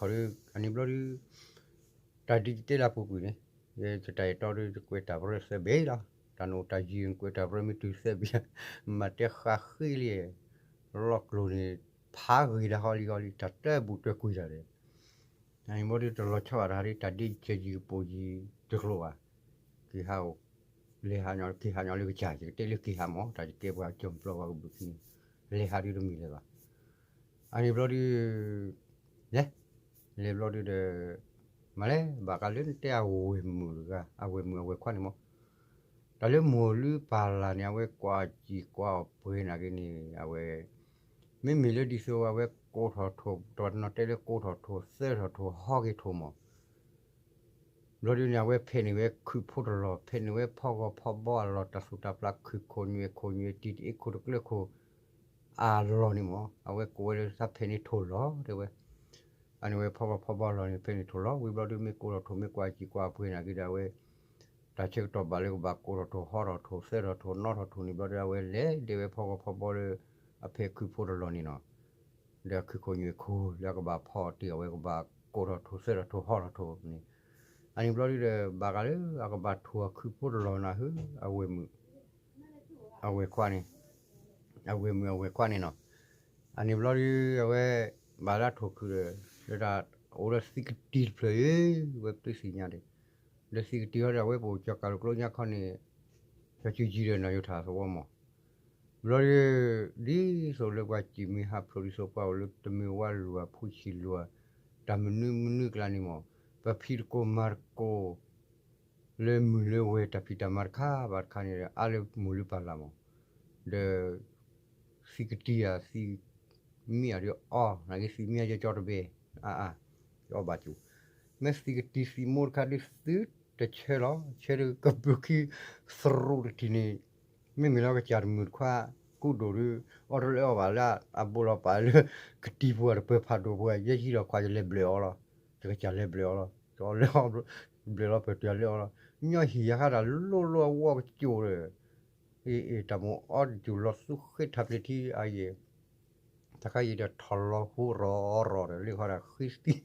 ဒု အန့ၣ်ဘျီဒု တၢ်ဒ်ယတဲလၢအပူၤကွံာ်န့ၣ် ယတၢ်အဲၣ်တီဒု ယကွဲးတၢ်ပြၢသၢဘ့ၣ်လီၤ, တၢ်နအိၣ်တၢ်ယံၤ ကွဲးတၢ်ပြၢမ့ၢ်တုၤသၢဘ့ၣ် မၤတဲဃာ်ဃ့လံ, လီၢ်ကျိၤန့ၣ် ဖးဂ့ၤတၢ်ဟီလံဟီလံ တၢ်တၢ်ဘူးတၢ်ကွံာ်တၢ်ဒီး အန့ၣ်ဘျီဒု တလီၤဆီဘၣ်တၢ်ဒ် တၢ်ဒ်ယယံၤကပိာ်ယံၤတကျိၤဘၣ်, က့ၤဟးအိၣ် လဲၤဟးညီ က့ၤဟးညီလၢကစၢ် ယကတဲလၢက့ၤဟးမး တၢ်ယကဲပှၤကၠီၣ်ပျီပှၤကဘုးခံန့ၣ် လဲၤဟးဒုတမံၤလၢၤဘၣ်, အန့ၣ်ဘျီဒု လဲၤ လဲၤဘျီဒုဒီး မၤလဲၣ် ဘၣ်ဃးလၢနတဲအဝဲၢ်မုၣ်တဂၤ အဝဲၢ်မုၣ်အဝဲၢ်ခွါန့ၣ်မး, တၢ်လၢမိၢ်လုၢ်ပၢ်လၢ်န့ၣ် အဝဲကွၢ်စံၣ်ကွၢ်အီၣ်ပှဲၤနာ်က့န့ၣ် အဝဲ မ့မ့ၢ်လၢဒ်သိးအဝဲကိးထီၣ်ထိၣ် တနီၤတဲလၢကိးထီၣ်ထိၣ် သၢထီၣ်ထိၣ် ဟီၣ်က့ၤထိၣ်မး ဘျီဒုန့ၣ် အဝဲဖဲးန့ၢ်ဝဲခုၣ်ဖိတလီၢ် ဖဲးန့ၢ်ဝဲဖီဂီၤဖီဘီအလီၢ် တၢ်သူၣ်တၢ်ဖျးခုၣ်ခိၣ်ညွဲၣ်ခိၣ်ညွဲၣ် တံၤတအ့ခိၣ်တကျၢၢ်ခိၣ် အလီၢ်န့ၣ်မး အဝဲကိးဝဲလၢတၢ်ဖဲးန့ၢ်ထိၣ်လီၢ်တဲဝဲ, အန့ၣ်ဝဲဖီဂီၤဖီဘီအလီၢ်န့ၣ် ဖဲးန့ၢ်ထိၣ်လီၢ် ဝံၤဘျီဒု မ့ၢ်ကိးထီၣ်ထိၣ် မ့ၢ်ကွၢ်စံၣ်ကွၢ်ပှဲၤနာ်က့ဒီး အဝဲ တၢ်ဆၢကတီၢ်ဘၣ်လၢကဘၣ်ကိးထီၣ်ထိၣ် ဟီထီၣ်ထိၣ် သၢထီၣ်ထိၣ် နီထီၣ်ထိၣ်န့ၣ်ဘျီဒု အဝဲလဲၤဒဲးဝဲဖီဂီၤဖီဘီလၢ အဖဲးခုၣ်ဖိတလီၢ်န့ၣ်နီၤ ဒီးခုၣ်ခိၣ်ညွဲၣ်ခိၣ် လၢအကဘၣ်ဖီအီၤတ့ၢ်အဝဲကဘၣ်ကိးထီၣ်ထိၣ် သၢထီၣ်ထိၣ် ဟီထီၣ်ထိၣ်န့ၣ်, အန့ၣ်ဘျီဒုဒီး ဘၣ်ဃးလၢအကဘၣ်ထိၣ်အခုၣ်ဖိတလီၢ်နၤဟၢ အဝဲၢ်မုၣ် အဝဲၢ်ခွါန့ၣ်, အဝဲၢ်မုၣ်အဝဲၢ်ခွါန့ၣ်နီၤ, အန့ၣ်ဘျီဒု အဝဲ ဘၣ်လၢအထိၣ်ခုၣ်ဒီး လၢတၢ်အိၣ်ဒီးသံကတံၤတဖျၢၣ်အံၤ ဝဲပတုၤသ့ၣ်ညါဒီး ဒီးသံကတံၤဟီဒီး အဝဲပအိၣ်ကၠီၤကးလိာ်ကျိညါခီန့ၣ် ကၠီၤစုကံဒီးနီၢ်ယိၤထၣ်သဝီမး ဘျီဒု ဒ်သိးလၢပှၤစံးမ့ၢ်ဟးဖျိးဒ်သိးပှၤအိၣ်လၢတမ့ၢ်ဝါလိၤအဖိဆံးလိၤ တၢ်မနုၤမနုၤကျါန့ၣ်မး ပဖံးတကိးမၤတကိး လၢမုၢ်လၢဝဲၢ်တၢ်ဖံးတၢ်မၤတခါဘၣ်တခါန့ၣ် အါလၢမိၢ်လၢပၢ်လၢ်မး ဒီး သံကတံၤဧါ သံမံဧါဒုးအီ နာ်က့သံမံဧါ ယကၠီတဘ့ၣ် အါအါ ယအီဘၣ်စူၤ မ့ၢ်သံကတံၤသံမိၢ်တခါဒုးသုတဆၢလီၤ, ဆၢဒုးကဘုးခံသရူးတထံၣ်န့ၣ်, မ့မ့ၢ်လၢကစၢ်တမုာ်တခွါ ကူဒိၣ်ဒုး အီၣ်တလၢအီၣ်ဘၣ်လၢအဘိလီၤပာ်လၢ ကတံၤပူၤတပၢၤဖးဒိၣ်ပူၤ ယဲယံလီၤခွါ ယလဲၤဘျၢၣ်အီၤလီၤ, ယကစၢ်လဲၤဘျၢၣ်အီၤလီၤ, ယလဲၤအီၤဘျၢၣ်လီၤ ပၢၢ်တၢ်လဲၤအီၤလီၤ, ညီဟံၣ်ယၤဃါတၢ်လိၣ်လိၣ်အဝီကစိၤဒီး အ့ၣ်အ့ၣ် တၢ်မိၣ်အီၣ်တစူၤလီၤသူဃ့ထးပျ့ၤထံအယဲၢ် တခါယံၤဒီးထီၣ်လီၤဖိရီၤရီၤဒီး လ့ၣ်ခီဒၣ်ဃံသံ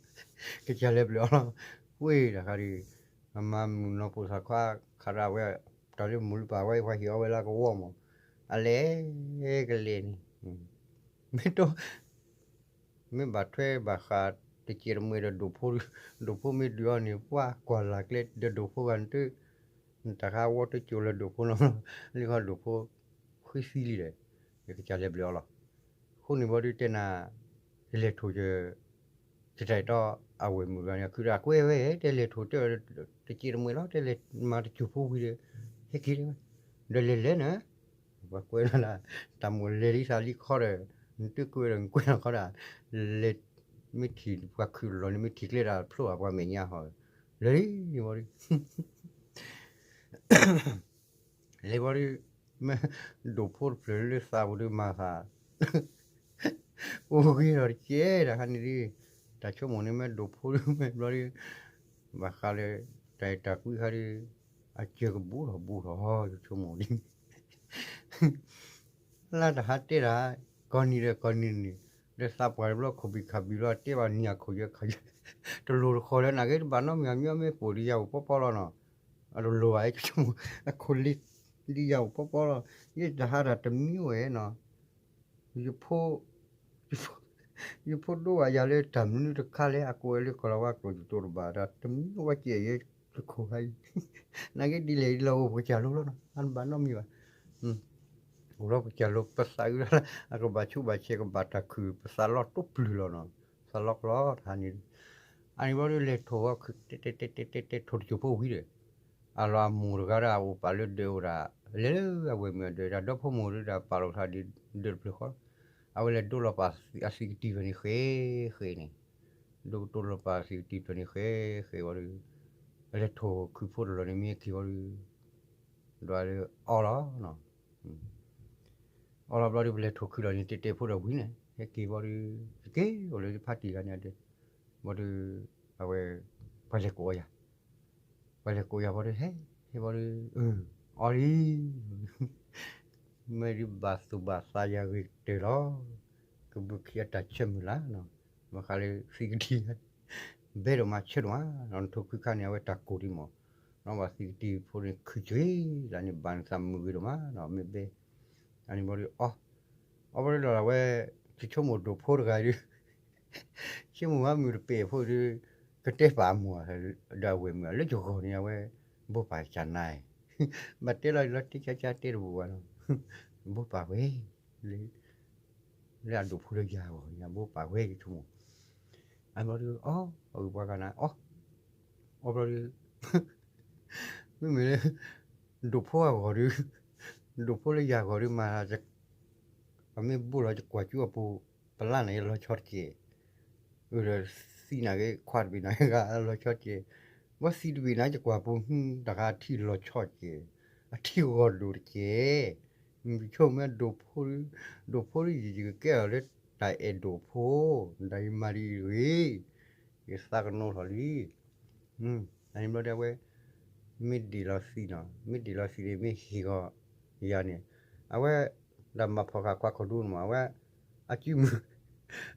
ကစၢ်လဲၤဘျၢၣ်အီၤလီၤ, ဝ့ၢ်တခါဒုး အမၤမုၢ်နီၢ်ပိာ်သးခွါ ခးဒၣ်ဝဲ တၢ်လၢမုၢ်လၢပၢ်ဝဲ ပှၤဟ့ၣ်အီၣ်ဝဲလၢကဝီၤမး, အလဲၤကလဲၤန့ၣ် မ့ၢ်တ မ့ၢ်ဘၣ်ထွဲဘၣ်ဃးတစဲးတမှဲၤဒီးဒိၣ်ဖိ, ဒိၣ်ဖိမ့ၢ်ဒုးအီၤန့ၣ် ပှၤကွၢ်လၢ်ကျဲဒီးဒိၣ်ဖိဂၤနတ နတၢ်ခါဝီတစိၤလၢဒိၣ်ဖိနီၤ, လ့ၣ်ခီဒိၣ်ဖိ ဃံသံလံဒီး ယကစၢ်လဲၤဘျၢၣ်အီၤလီၤ, အဃိန့ၣ်ဘီဒုးတဲနၤ ယလဲၤထိၣ်ယ ယတၢ်အဲၣ်တီအဝဲၢ်မုၣ်ဂၤန့ၣ် ခုဒီးကွဲဝဲ တဲလဲၤထိၣ်တဲ တစဲးတမှဲၤလီၤ တဲလဲၤမၤတစူၤဖိဝံၤဒီး ဟဲက့ၤတဲဝဲ, ဒီးလဲၤလဲၤနၤ ပှၤကွဲနၤလၢ တၢ်မိၣ်လဲၤလံသးလံခီဒီး နတကွဲဒီးနကွဲနၤခီဒၣ် လဲၤ မ့ၢ်ထံၣ်ပှၤခုၣ်လီၤန့ၣ် မ့ၢ်ထံၣ်ကျဲဒၣ်ဖျိဘၣ်ပှၤမဲာ်ညါဟီ လဲၤလံဘီဒုး လဲၤဘီဒုး မ့ၢ်ဒိၣ်ဖိတဖျၢၣ်လၢသးပူၤဒုးမၤသး အိၣ်ဂ့ၤဒီးတကဲတခါန့ၣ်ဒုး တၢ်ဆိကမိၣ်န့ၣ် မ့ၢ်ဒိၣ်ဖိဒုးမ့ၢ်ဘျီဒုး ဘၣ်ဃးလၢ တၢ်အဲၣ်တၢ်ကွံခါဒုး အစၢၤကဘူးထီၣ်ဘူးထီၣ် ယဆိကမိၣ်ဒ် လၢတဟးတဲတၢ် ကီၢ်နံၤဒီးကီၢ်နံၤန့ၣ် လၢသးပှၢ်တဘျီခိၣ်ဘံၣ်ခးဘံၣ်ဘျီ တဲဘၣ်နံၤအခီၣ်ယဲခီၣ်ယဲ တလိၣ်တခီလၢနဂ့ၤတဘၣ်နီတမံၤ အမံၤမ့ၢ်ပိာ်ဒီးယၤအိၣ်ပီပီလီၤနီၤ အတလိၣ်ဘၣ် ယဆိကမိၣ် အခိၣ်လ့ၤဒ်ယၤအိၣ်ပီပီလီၤ ယတဟးတၢ်တမံၤဝဲနီၤ ယဖိ ယဖိဒိၣ်ဘၣ်ယၤလၢတၢ်မနုၤတခါလဲၣ် အကိးဝဲလၢကီၢ်လီၤဝါကျိာ်ယတိၢ်တဘၣ် တၢ်တမံၤဝဲကဲယဲတခိၣ်ခါအံၤ နဂ့ၤဒ်လဲၣ်ဒ်လဲၣ်အိၣ်ပကစၢ်လိလီၤနီၤ အဘၣ်နီတမံၤဘၣ် အိၣ်လီၤပကစၢ်လိပသးအုးလၢ အကဘၣ်ဆူးဘၣ်ဆဲးကဘၣ်တၢ်ခုၣ် ပသးလီၤတိပျုၢ်လီၤနီၤ သးလီကလီတဟါန့ၣ် အန့ၣ်ဘျီဒုးလဲၤထိၣ်ဝဲ တဲတဲတဲတဲတဲထိၣ်တစိၢ်ဖိဝံၤဒီး အလီၤအမိၢ်တဂၤဒီးအအိၣ်ပာ်လၢဒၢးအိၣ်ဒၣ် လဲၤလၢအဝဲၢ်မုၣ်အဒၢး တၢ်ဒီဖိမိၢ်ဒုးဒီးပာ်လီၤသးဒၢးတဖျၢၣ်ဃီ အဝဲလဲၤဒိလီၤပာ်အသံးကတံၤဖျၢၣ်န့ၣ်ဃဲဃဲန့ၣ် ဒိကတိၤလီၤပာ်အသံးကတံၤဖျၢၣ်န့ၣ်ဃဲဃဲဝံၤဒီး အလဲၤထိၣ်ခုဖှိၣ်တလီၢ်န့ၣ်မ့ၢ်က့ၤဝံၤဒီး ဒွးလၢအီလီၤ အီလီၤဘျီဒုး ပလဲၤထိၣ်ခုလီၤန့ၣ် တဲတဲဖိဒီးဝံၤန့ၣ် ဟဲက့ၤဘျီဒုး ကက့ၤအိၣ်လၢဖါတံၢ်ဂၤန့ၣ်အဒၢး ဘျီဒုး အဝဲ ပှၤလဲၤကိးအီၤယၤ ပှၤလဲၤကိးယၤဘျီဒုး ဟဲ ဟဲဘျီဒုး အီလံ မ့ၢ်ဒုးဘၣ်သူၣ်ဘၣ်သးယၤဂ့ၤကတၢၢ်လီၤ ကဘုးခံအတၢ်ဆၢမုၢ်လၢ်နီၤ ဘၣ်ဃးလၢသံးကတံၤ ဘဲဒိၣ်မးဆၢဒိၣ်မး နထိၣ်ခုခါန့ၣ် အဝဲတၢ်ကိၢ်ဒံးမး နီၢ်ဘၣ်သံးကတံၤဖိန့ၣ် ခုၣ်ကွံာ်လၢန့ၣ် ဘၣ်နသးမုာ်ဂ့ၤဒိၣ်မး မ့ၢ်ဘဲ အန့ၣ်ဘျီဒုး အီ အီဘျီဒုးဒီးအဝဲ ယဆိကမိၣ်ဒိၣ်ဖိတဂၤဒုး ဆိကမိၣ်ဝဲမုၢ်တပ့ၢ်ဖိဒုး ကတဲပာ်အမိၢ် ဒီးအဝဲၢ်မုၢ်လၢယဂီၢ်န့ၣ် အဝဲ ဘိပာ်ကၢ်နၤ ဘၣ်တဲလီၤလီၤတဲကၢကၢတဲတဘူၣ်ဘၣ်လီၤ ဘိပာ်ဝဲ လၢ လၢအဒိၣ်ဖိလၢယၤအဂီၢ်န့ၣ် အဘိပာ်ဝဲယဆိကမိၣ် အဘျီဒုး အီ အဂ့ၢ်ပှၤဂၤနၤ အီ အီဘျီဒုး မ့မ့ၢ်လၢ ဒိၣ်ဖိအဂီၢ်ဒုး ဒိၣ်ဖိလၢယၤအဂီၢ်ဒုးမၤ အမ့ၢ်ဘိၣ်လီၤယကွၢ်ကၠူအပူၤ ပလၢ်န့ၣ်လီၤဆီတက့ၢ် အဒီးသံးနာ်က့ ခွါတဘ့ၣ်နာ်က့ဂၤလီၤဆီတက့ၢ် ဘၣ်သံးတဘ့ၣ်နာ်က့ ယကွၢ်ပူၤ တၢ်ဂၤအထံလီၤဆီတက့ၢ် အထံဂီၤဒိၣ်တက့ၢ် မ့ၢ်ဆိကမိၣ်မ့ၢ်ဒိၣ်ဖိ ဒိၣ်ဖိဒုး ယကကဲထီၣ်လၢတၢ်အဲၣ်ဒိၣ်ဖိ တၢ်ယမၤဒ်အံၤတဂ့ၤ ယသးကနိထီၣ်လံ အန့ၣ်ဘျီဒုးအဝဲ မ့ၢ်ဒ့ၣ်လီၤသံးနီၤ မ့ၢ်ဒ့ၣ်လီၤသံးန့ၣ် မ့ၢ်ဟ့ၣ်ဂီၤယၤန့ၣ် အဝဲ တၢ်မၤဖီၣ်ဃာ်ခွါခိၣ်ဒူန့ၣ်မး အဝဲ အကုမုၢ်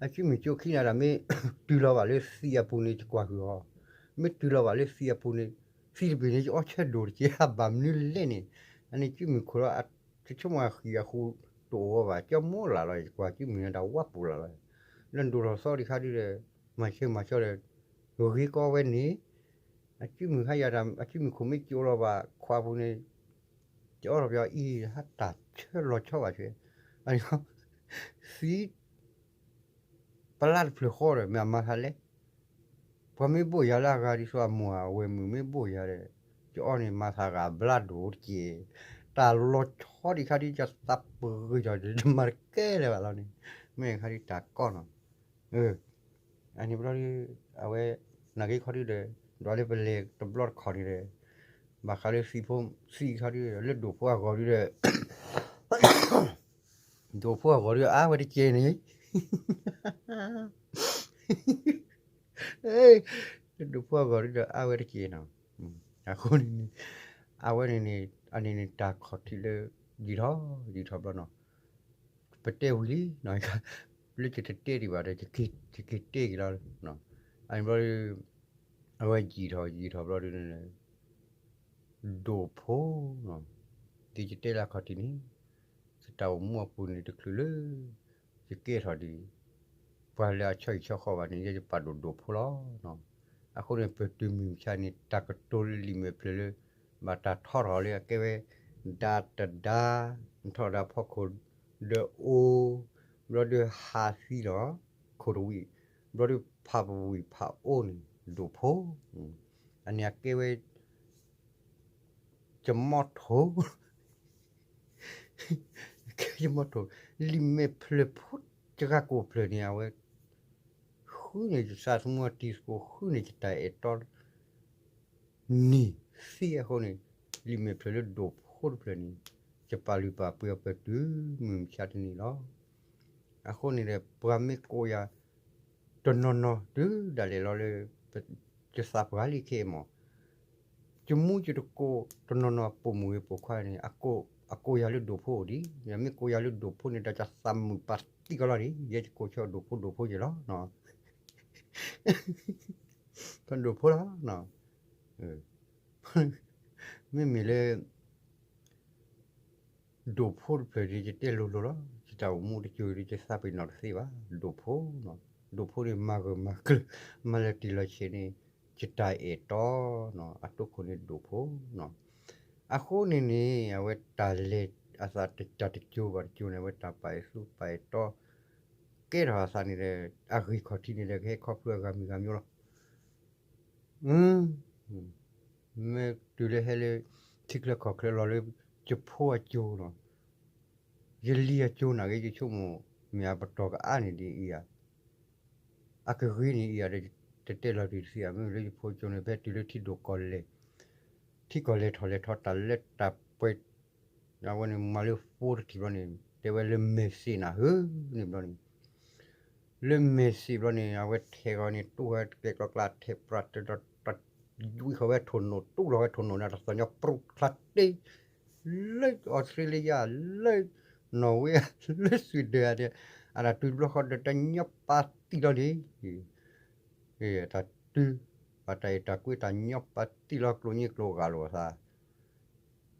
အကုမုၢ်ကၠိခံန့ၣ်ဒီး မ့ၢ်တုၤလီၤဘၣ်လၢသံးအပူၤန့ၣ် ယကွၢ်ဟုၣ်အီၤ မ့ၢ်တုၤလီၤဘၣ်လၢသံးအပူၤန့ၣ် သံးတဘ့ၣ်န့ၣ် ယအီၣ်ဆၢဒိၣ်တက့ၢ် ဘၣ်မနုၤလဲၣ်န့ၣ် အန့ၣ်ကုမုၢ်ခိၣ်လီၤ ယဆိကမိၣ်အဃံအဃူတအိၣ်အီၤဘၣ် ကၠီမိၢ်လၢ်လီၤ ယကွၢ်ကုမုၢ်န့ၣ်ဒီးဝါပူၤလၢ်လီၤ လၢဒိၣ်ထီၣ်သီဒံးခါဒုးဒီး မၤဆၢမၤဆၢဒီး ဂ့ၤကီဝဲန့ၣ် အကုမုၢ်ဟါယၤတၢ် အကုမုၢ်ခိၣ်မ့ၢ်ကၠိလီၤဘၣ်ခွါပူၤန့ၣ် ကအီၣ်ထီၣ်ပယီၤအံၤ ဟးတၢ်ဆၢလီၤဆီဘၣ်ဆၢ အန့ၣ် သံး ပလၢ်တဖျၢၣ်ဃီဒီး မ့ၢ်အမၤသးလဲၣ် ပှၤမ့ၢ်ဘိၣ်ယၤလၢအဂၤဒ်သိးအမိၢ်အဝဲၢ်မုၢ်မ့ၢ်ဘိၣ်ယၤဒီး ကအီၣ်န့ၣ်မၤသးဂၤဘျါဒိၣ်တက့ၢ် တၢ်လီၤဆီဒံးခါဒ်ယသးပဂ့ၤဒီး တမၤတကဲလၢၤဘၣ်လီၤန့ၣ် မ့ၢ်ခါဒ်တၢ်ကီနီၤ အန့ၣ်ဘျီဒုး အဝဲ နာ်က့ခီဒုဒီး ဒွးလၢပလဲၤတဘျီတခီၣ်န့ၣ်ဒီး ဘၣ်ဃးလၢသံဖိသံခီဒုဒီး လၢဒိၣ်ဖိအဂီၢ်ဒုဒီး ဒိၣ်ဖိအဂီၢ်ဒုဒီးအါဝဲတကဲန့ၣ် လၢဒိၣ်ဖိအဂီၢ်ဒုဒီးအါဝဲတကဲနီၤ. အဃိန့ၣ်န့ၣ် အဝဲန့ၣ်န့ၣ် အန့ၣ်န့ၣ်တၢ်ခီၣ်ထံးလၢ ယံာ်ထီၣ်ယံာ်ထီၣ်ဘျီနီၤ ပတဲဝံၤလံနီၤ လၢယတတဲဒံးဘၣ်ဒီး ယက့ၤတဲက့ၤလီၤ. အန့ၣ်ဘျီ အဝဲယံာ်ထီၣ်ယံာ်ထီၣ်ဘျီဒုန့ၣ် ဒိၣ်ဖိနီၤ ဒ်ယတဲလၢအခီၣ်ထံးန့ၣ် ယတၢ်အိၣ်မူအပူၤန့ၣ်တချုးလၢ ယကဲထီၣ်ဒံး ပှၤလၢအဆီဟံၣ်ဆီဃီဘၣ်န့ၣ် ယဲယပာ်ဒိၣ်ဒိၣ်ဖိလီၤ. အဃိန့ၣ် ပတုၤမုၢ်မဆါန့ၣ် တၢ်ကတိၤလၢလံာ်မဲာ်ဖျၢၣ်လၢ ဘၣ်တၢ်ထီထီၣ်လၢအကဲဝဲ ဒါတဒါ နထီၣ်ဒါဖီခိၣ် ဒီးအိၣ် ဘျီဒီးဟးသံလီၤ ခိၣ်တဝံၣ် ဘျီဒီးဖးပဝံၣ်ဖးအိၣ်န့ၣ် ဒိၣ်ဖိ အန့ၣ်အကဲဝဲ ယမီထိၣ် ယမီထိၣ် လံာ်မဲာ်ဖျၢၣ်ဖိ ယဂၤကိးဖျၢၣ်န့ၣ် အဝဲ ဃုန့ၢ်ယသးသမူအတံၤသကိး ဃုန့ၢ်ယတၢ်အဲၣ်တီ န့ၣ်သ့အဃိန့ၣ် လံာ်မဲာ်ဖျၢၣ်လၢဒိၣ်ဖိတဖျၢၣ်န့ၣ် ယပာ်လုၢ်ပာ်ပှ့ၤအီၤပတုၤမုၢ်မဆါတနံၤလီၤ. အဃိန့ၣ်ဒီး ပှၤမ့ၢ်ကိးယၤ တနီၤနီၤတုၤဒၣ်လဲာ်လီၤလၢ ယသးပှၢ်လံခဲအံၤမး ယမူယတကိး တနီၤနီၤပိာ်မုၣ်ဂ့ၤပိာ်ခွါန့ၣ် အကိးယၤလၢဒိၣ်ဖိအိၣ်ဒံး မ့ၢ်ကိးယၤလၢဒိၣ်ဖိန့ၣ် ဒီးယသးမုာ်ပာ်တံၢ်ကီးလီၤဒံး ယဲယကိးဆၢဒိၣ်ဖိဒိၣ်ဖိယဲလီၤ ဒိၣ်ဖိလီၤ မ့မ့ၢ်လၢ ဒိၣ်ဖိတဖျၢၣ်ဒ်ယတဲလိၤလိၤလီၤ ယတၢ်အိၣ်မူတစိၤဒ်ယသးပ့ၤနီၣ်တသ့ဘၣ် ဒိၣ်ဖိ ဒိၣ်ဖိန့ၣ်မၤဂၢၢ်မၤကျၢၤ မၤလၢတံၢ်လီၤဆဲးန့ၣ် ယတၢ်အဲၣ်တီ အတိခိၣ်န့ၣ်ဒိၣ်ဖိ အဃိန့ၣ်န့ၣ် အဝဲတၢ်လဲၤအသးတၢ်တစိၤဘၣ်တစိၤန့ၣ် အဝဲတၢ်ပာ်အဲၣ်သူပာ်အဲၣ်တီ ကဲထီၣ်အသးန့ၣ်ဒီး အဂ့ၢ်ခီၣ်ထံးန့ၣ်ဒီး ကဟဲခီဖျိအဂၤမံၤဂၤမံၤလီၤ မ့ၢ်တုၤလၢဟဲလၢ ထံချၢကီၢ်ချၢလီၤလၢ ယဖိအစိၤလီၤ ယလံၤအစိၤနာ်က့ ယဆိကမိၣ် မ့ၢ်အပတီၢ်ကအါန့ၣ်ဒ်အံၤဧါ အကဂ့ၤန့ၣ်အံၤဧါဒီး တတဲလီၤတံၢ်တသ့ဧါ မ့မ့ၢ်လၢယဖိအစိၤန့ၣ် ဖဲတုၤလၢထံဒိၣ်ကီၢ်လဲၢ် ထံကီၢ်လဲၢ်ထီၣ်လဲၢ်ထီၣ်တၢ်လၢတၢ်ပှဲၤ အဝဲန့ၣ်မၤလၢဖိတထံၣ်ဘျီန့ၣ် တဲဝဲလၢမဲာ်စ့းနၤဧၢ န့ၣ်ဘျီန့ၣ် လၢမဲာ်စ့းဘျီန့ၣ် အဝဲထဲးဃီန့ၣ် တူၢ်ဝဲတကဲကျီကျါ ထဲးပြးတဒီး တယွံဃီၤဝဲထိၣ်နိၣ် တူၢ်လီၤဝဲထိၣ်နိၣ်န့ၣ် တသီၣ်ညီပြူးချါတ့ လၢအီစထြ့လယါ လၢနီၣ်ဝ့ လၢစွံဒၢၣ်ဧါဒီး အတၢ်တုၤတဘျီဃီဒီး တညီပာ်တံၢ်လီၤန့ၣ် တၢ်တုၤ ဘၣ်တၢ်အဲၣ်တၢ်ကွံ တၢ်ညီပာ်တံၢ်လီၤ ကျိညိကျိဂာ်လိာ်အသး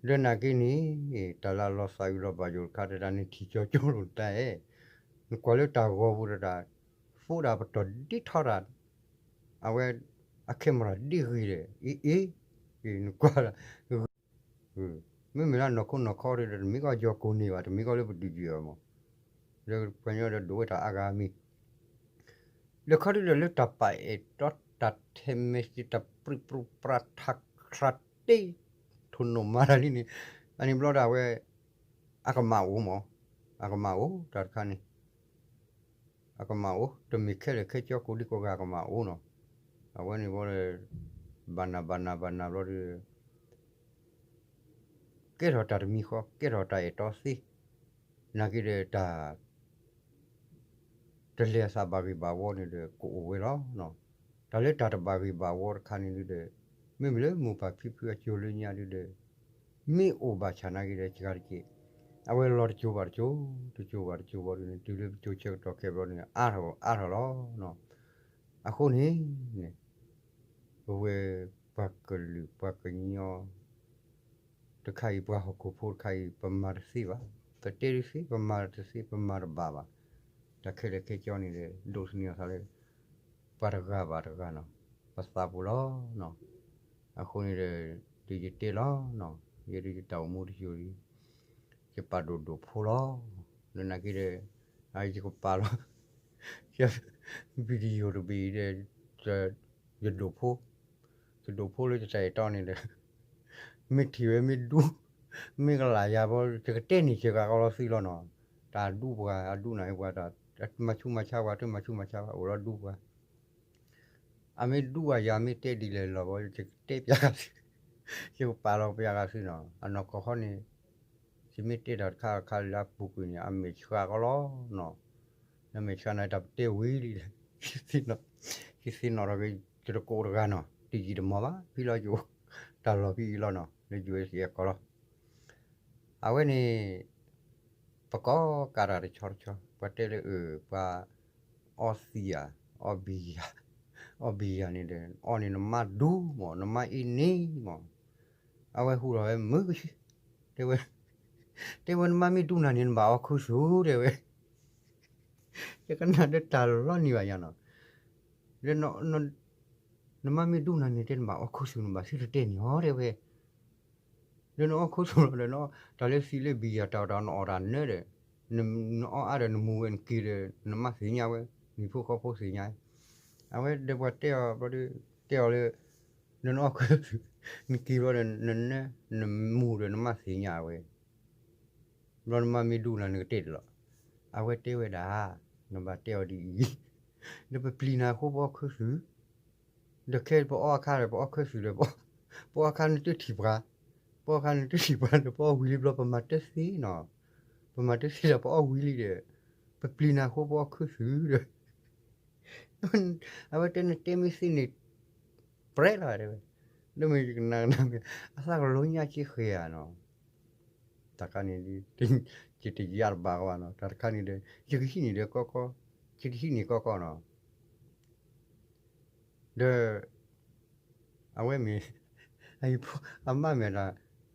ဒီးနာ်က့န့ၣ် တၢ်လၢအလီၤသးအုးလီၤဘၣ်ယိၣ်တခါ တဒၣ်န့ၣ်ထံၣ်ကၠီကၠိလိာ်တၢ်အဲၣ် နကွၢ်လၢတၢ်ဂီၤပူၤတဒၣ် ဖိဒၣ်ပတီၢ်ဒ့ထီတၢ် အဝဲ အခဲမရၤဒ့ဂ့ၤဒီး အ့ အ့ နကွၢ် မ့မ့ၢ်လၢနီၢ်ခိနီၢ်ခီဒီး တမ့ၢ်ကီၢ်ယီၤကိၢ်န့ၣ်ဘၣ် တမ့ၢ်ကီၢ်လၢပဒုးယံာ်အီၤမး လၢပှၤကညီဒီးဒိးဝဲတၢ်အါဂၤမံၤ လၢခီဒုဒီးလၢတၢ်ပာ်အဲၣ်တီတၢ်ထဲမဲာ်စ့ တၢ်ပြံပြူပြးထးခြးတ့ ထိၣ်နိၣ်မၤတၢ်လံန့ၣ် အန့ၣ်ဘျီဒီးအဝဲ အကမၣ်အိၣ်မး အကမၣ်အိၣ်တၢ်တခါန့ၣ် အကမၣ်အိၣ် တမ့ၢ်ခဲလၢာ်ခဲဆ့ကိးဒံကိးဂၤအကမၣ်အိၣ်နီၤ အဝဲန့ၣ်ဘျီဒီး ဘၣ်နၢ်ဘၣ်နၢ်ဘၣ်နၢ်ဘျီဒီး ကဲထီၣ်တၢ်တမံၤဃီ ကဲထီၣ်တၢ်အဲၣ်တီသ့ နာ်က့ဒီးတၢ် တလဲၤအသးဘၣ်ဂ့ၤဘၣ်ဝီန့ၣ်ဒီး ကအိၣ်ဝဲလီၤ. တၢ်လၢတၢ်တဘၣ်ဂ့ၤဘၣ်ဝီတခါန့ၣ်ဒုဒီး မ့မ့ၢ်လၢမိၢ်ပၢ်ဖံဖုအစိၤလၢညါဒုဒီး မ့ၢ်အိၣ်ဘၣ်ဆၣ်နာ်က့ဒီး စှၤတက့ၢ် အဝဲလီၤတစိၤဘၣ်တစိၤ တစိၤဘၣ်တစိၤဘၣ်ဒုန့ၣ် တုၤလၢပစိၤဆၢကတီၢ်ခဲဘျီန့ၣ် အါထီၣ်အါထီၣ်လီၤ. အဃိန့ၣ် ပဝဲပှၤကလုာ်ပှၤကညီ တခါအံၤ ပှၤဟီၣ်ခိၣ်ဖိတခါအံၤ ပမၤတသ့ဘၣ်. ပတဲတသ့ ပမၤတသ့ ပမၤတဘၣ်ဘၣ်. တၢ်ခဲလၢာ်ခဲဆ့န့ၣ်ဒီး ဒိးသန့ၤအသးလၢ ပှၤတဂၤဘၣ်တဂၤနီၤ ပသးပူၤလီၤ. အဃိန့ၣ်ဒီး ဒ်ယတဲလီၤနီၤ ယဲဒ်ယတၢ်အိၣ်မူတယိာ်လံ ယပာ်ဒိၣ်ဒိၣ်ဖိလီၤ. လၢနာ်က့ဒီး ယကပာ်လီၤ video တဘ့ၣ်အံၤဒီး ယဒိၣ်ဖိ ယဒိၣ်ဖိလၢယတၢ်အဲၣ်တီန့ၣ်ဒီး မ့ၢ်ထံၣ်ဝဲမ့ၢ်ဒူ မ့ၢ်ကလၢ်ယၤဘီ ယကတဲန့ၢ်စှၤကီးလီၤသံလီၤနီၤ. တၢ်ဒူပှၤ အဒူနၤဟ့ပှၤ တၢ်မၤဆူးမၤဆါပှၤ တမၤဆူးမၤဆါပှၤ အိၣ်လီၤဒူပှၤ အမ့ၢ်ဒူၣ်အယၤမ့ၢ်တဲဒ်လဲၣ်လီၤဘီ ယကတဲပျးဂၤသု, ယကပာ်လီၤပျးဂၤသုနီၤ, အနီၢ်ကီၢ်ခီန့ၣ် ယမ့ၢ်တဲတၢ်တခါတခါလၢအပူၤကွံာ်န့ၣ် အမဲာ်ဆှးကီးလီၤနီၤ, အမဲာ်ဆှးန့ၣ်တၢ်ပတဲဝံၤလံ, ယသ့ၣ်နီၣ်ထီၣ်က့ၤ ယတကိးတဂၤနီၤ တယံာ်တမီၢ်ဘၣ် ဖဲလီၤယအိၣ်တၢ်လီၢ်ဖဲအံၤလီၤနီၤ လၢ ယူၢ်အ့စံၣ် အကီၢ်လီၤ. အဝဲန့ၣ် ပကိးကးတၢ်တဆီတဆီ ပှၤတဲလၢအၢ ပှၤအီသံးယၤ, အီဘံယၤ, အီဘံယၤန့ၣ်ဒီး အီန့ၣ်နမါဒူမး နမါအ့န့ၣ်မး, အဝဲဟူထီၣ်ဝဲမုာ်ကဆ့, တဲဝဲ, တဲဝဲနမါမ့ၢ်ဒူနၤန့ၣ် နဘၣ်အီခူသူၣ် တဲဝဲ, ယကနၣ်ဒီးတၢ်လီၤနံၤဘၣ်ယၤနီၤ, လၢ နမါမ့ၢ်ဒူနၤန့ၣ် တဲနဘၣ်အီခူသူၣ် နဘၣ်သံတတဲန့ၣ်အီၤ တဲဝဲ, ဒီးနအီခူသူၣ်လီၤဒီး တၢ်လၢသံးလၢဘံယၤတၢ်အီၣ်တၢ်နအီၣ်တၢ်နၢဒီး နအီအါဒီးနမူၤဝဲနက့ၤဒီး နမါသ့ၣ်ညါဝဲ နံၤဖိဃီဖိသ့ၣ်ညါ, အဝဲဒီးပှၤတဲအီၤဘျီဒီး တဲအီၤလၢ နအီခူသူၣ် နက့ၤဘျီဒီး နနၢ နမူၤဒီးနမါသ့ၣ်ညါဝဲ ဘျီနမါမ့ၢ်ဒူနၤ နကတဲတလီၤ. အဝဲတဲဝဲဒၣ်, နဘၣ်တဲအီၤဒ်အံၤ, ဒီးပပျံၤနၤအဃိပအီခူသူၣ်, ဒီးခဲပအီအခါဒီး ပအီခူသူၣ်ဒီး ပအီအခါနတထံၣ်ပှၤ, ပအီအခါနတထံၣ်ပှၤဒီး ပအီဝံၤလံဘျီ ပမၤတသ့နီၤ, ပမၤတသ့ဒီး ပအီဝံၤလံဒီး ပပျံၤနၤအဃိပအီခူသူၣ်ဒီး အဝဲတဲနတဲမ့ၢ်သ့န့ၣ် ပြဲလီၤတဲဝဲ, ဒီးမ့ၢ်ယကနၣ်ကနၣ်မ့ၢ် အသးကလိညါက့ဃဲၤဧါနီၤ, တၢ်ခါန့ၣ် ယတယါတဘၣ်ကဘၣ်နီၤ, တၢ်တခါန့ၣ်ဒီး ယကဟံးန့ၢ်ဒီးကီကီ, ယကဟံးန့ၢ်ကီကီနီၤ, ဒီး အဝဲမ့ၢ် အမါမ့ၢ်ဒၣ်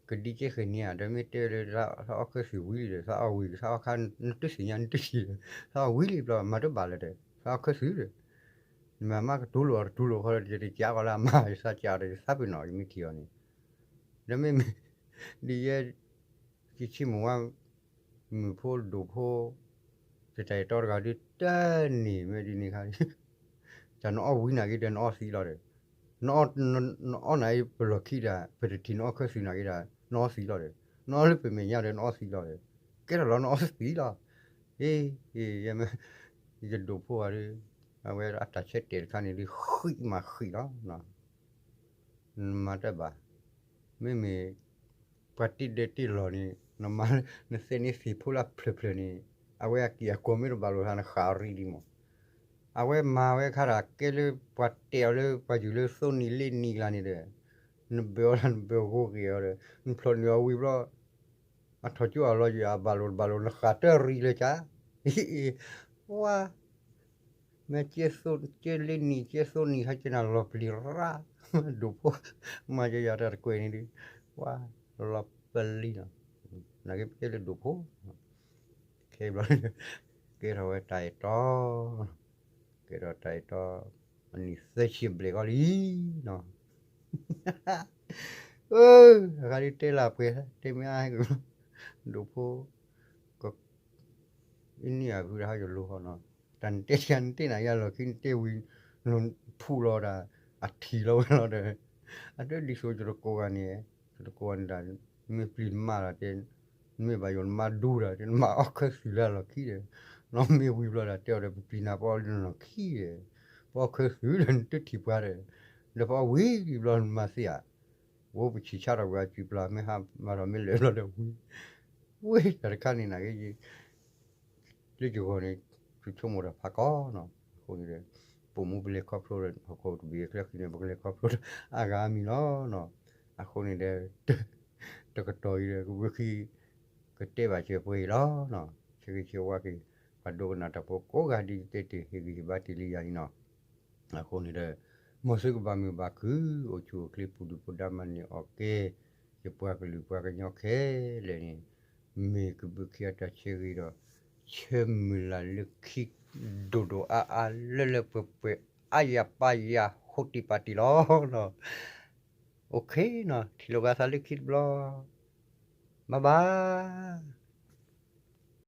ကဒံကဲဃဲၤန့ၣ်ဧါ, ဒီးမ့ၢ်တဲလၢ သးအီခူသူၣ်ဝံၤလံဒီး သးအီဝံၤ သးအီခါ နတသ့ၣ်ညါ နတထံၣ်ဒီး သးအီဝံၤလံဘျီ မၤတဘၣ်လၢၤဒီး သးအီခူသူၣ်ဒီး နမ့ၢ်မါကတူၢ်လိာ်အီၤတတူၢ်လိာ်ဃီဒီး ယတကးကီးလၢအမါ ယသးကးဒီး ယသးပ့ၤနီၣ် ယမ့ၢ်ထံၣ်အီၤန့ၣ်, ဒီးမ့မ့ၢ် ဒ်ယဲ ကဆံမုၢ်ဝါ မုၣ်ဖိဒိၣ်ဖိ ယတၢ်အဲၣ်တီတဂၤဒုးတန့ၢ်မ့ၢ်ဒ်န့ၣ်ခါ တၢ်နအီဝံၤနာ်က့ဒီး နအီသံးလီၤဒီး, နအီနာ်က့ပလီၢ်ခံဒီး ပတထံၣ်နအီခူသူၣ်နာ်က့ဒီး နအီသံးလီၤဒီး, နအီလၢပမဲာ်ညါဒီး နအီသံးလီၤဒီး, ကဲထီၣ်လီၤနအီသံးလီၤ, အ့ ယဲ ယဒိၣ်ဖိဂၤဒီး အဝဲအတၢ်ဆၢတဲာ်တခါန့ၣ်ဒုး ဃံးမးဃံးလီၤ. နမၤတဘၣ်, မ့မ့ၢ် ပှၤတ့ဒဲတ့လီၤန့ၣ် နမၤ နသဲန့ၣ်သ့ၣ်ဖိလၢဖျၢၣ်ဖျၢၣ်န့ၣ် အဝဲအက့ၢ်အဂီၤမ့ၢ်တဘၣ်လိာ်သး နဃၣ်အီၤရံဒံးမး, အဝဲမၤဝဲခါတၢ်ကဲလၢပှၤတဲအီၤလၢပှၤယုၢ်လၢသိနံၤလ့နံၤလၢ်န့ၣ်ဒီး နဘၢအီၤလၢနဘၢဂိၤဂ့ၤအီၤဒီး နဖျီၣ်န့ၢ်အီၤဝံၤဘျီ အထီၣ်ကၠိအလီၤယံာ်အဘၣ်လိာ်တဘၣ်လိာ် နဃၣ်တရံးလၢၤကါ, ဝါ မ့ၢ်ကဲသိ ကဲလ့နံၤ ကဲသိနံၤ ဟဲက့ၤနၤလီၤပျံၤရၣ်, ဒိၣ်ဖိ မၤယယၤတၢ်တကွဲၢ်န့ၣ်ဒုး ဝါ လီၤပျံၤလီၤ, နာ်က့ပကဲလၢဒိၣ်ဖိ, ခဲဘျီ ကဲထီၣ်ဝဲတၢ်အဲၣ်တီ, ကဲထီၣ်တၢ်အဲၣ်တီ, အနံၣ်သၢဆံဘျဲၣ်ကီလံနီၤ, အဂၤဒုးတဲလၢပှဲၤ တဲမ့ၢ်အါ ဒိၣ်ဖိ အံၤန့ၣ်အဖုတဟါယလိၤဃီနီၤ, တၢ်နတဲထံနတဲနၤယၤလီၢ်ခံ နတဲဝံၤ နဖူးလီၤဒၣ် အထံၣ်လီၤဝဲလီၤဒီး, အတဒ်သိးယတကိးဂၤန့ၣ်, ယတကိးဂၤန့ၣ်ဒၣ် မ့ၢ်ပျံၤနမါဒီးတဲ, နမ့ၢ်ဘၣ်ယိၣ်နမါဒူဒီး တဲနမါအီခူသူၣ်လၢအလီၢ်ခံဒီး, နီၢ်မ့ၢ်ဝံၤဘျီဒီး တဲအီၤဒီး ပပျံၤနၤပအီလၢနလီၢ်ခံဒီး, ပအီခူသူၣ်ဒီး နတထံၣ်ပှၤဒီး, ဒီးပအီဝံၤဘျီနမၤသ့ဧါ, ဝဲပဆံးဆါထီၣ်ကွံာ်အစုပျၢ် မ့ၢ်ဟးမၤထီၣ်မ့ၢ်လၢာ်ဘျီဒီးဝံၤ, ဝဲတၢ်တခါန့ၣ်နာ်က့ လၢယဂီၢ်န့ၣ် ယဆိကမိၣ်တၢ်ဖးကီနီၤ, အဃိန့ၣ်ဒီး ပိာ်မူပလဲၤခီဖျိဒီး ဟီၣ်ခိၣ်တဘ့ၣ်အချၢဃံန့ၣ် ပကလဲၤခီဖျိအါဂၤအါမံၤလီၤနီၤ, အဃိန့ၣ်ဒီး တကတီၢ်အံၤဒီး ကဘၣ်ဃံ ကတဲဘၣ်စၢၤပှဲၤအံၤလီၤနီၤ, ဆၢဂ့ၤဆၢဝါက့ၤ ပှၤဒိကနၣ်တၢ်ဖိကိးဂၤဒ်ယတဲတ့ၢ် ဟ့ၣ်ဂံၢ်ဟ့ၣ်ဘါတ့ၢ်လံယၤအံၤနီၤ အဃိန့ၣ်ဒီး မ်သုကဘၣ်မုာ်ဘၣ်ခုၣ် အိၣ်ဆူၣ်အိၣ်ချ့ ပူၤဒုၣ်ပူၤဒါ မၤန့ၢ်အီၣ်ကဲ ယပှၤကလုာ်ပှၤကညီခဲလၢာ်န့ၣ် မ့ၢ်ကဘုးခံအတၢ်ဆၢဂ့ၤဒီး ဆၢမုၢ်လၢ်လၢခံ ဒိၣ်ဒိၣ်အါအါ လၢလၢပှဲၤပှဲၤ အါယၤပာ်ယၤ ဟိတံၢ်ပာ်တံၢ်လီၤ. အိၣ်ခ့နီၤ ထံၣ်လိာ်က့ၤသးလၢခံတဘျီ ဘၣ်ဘၣ်.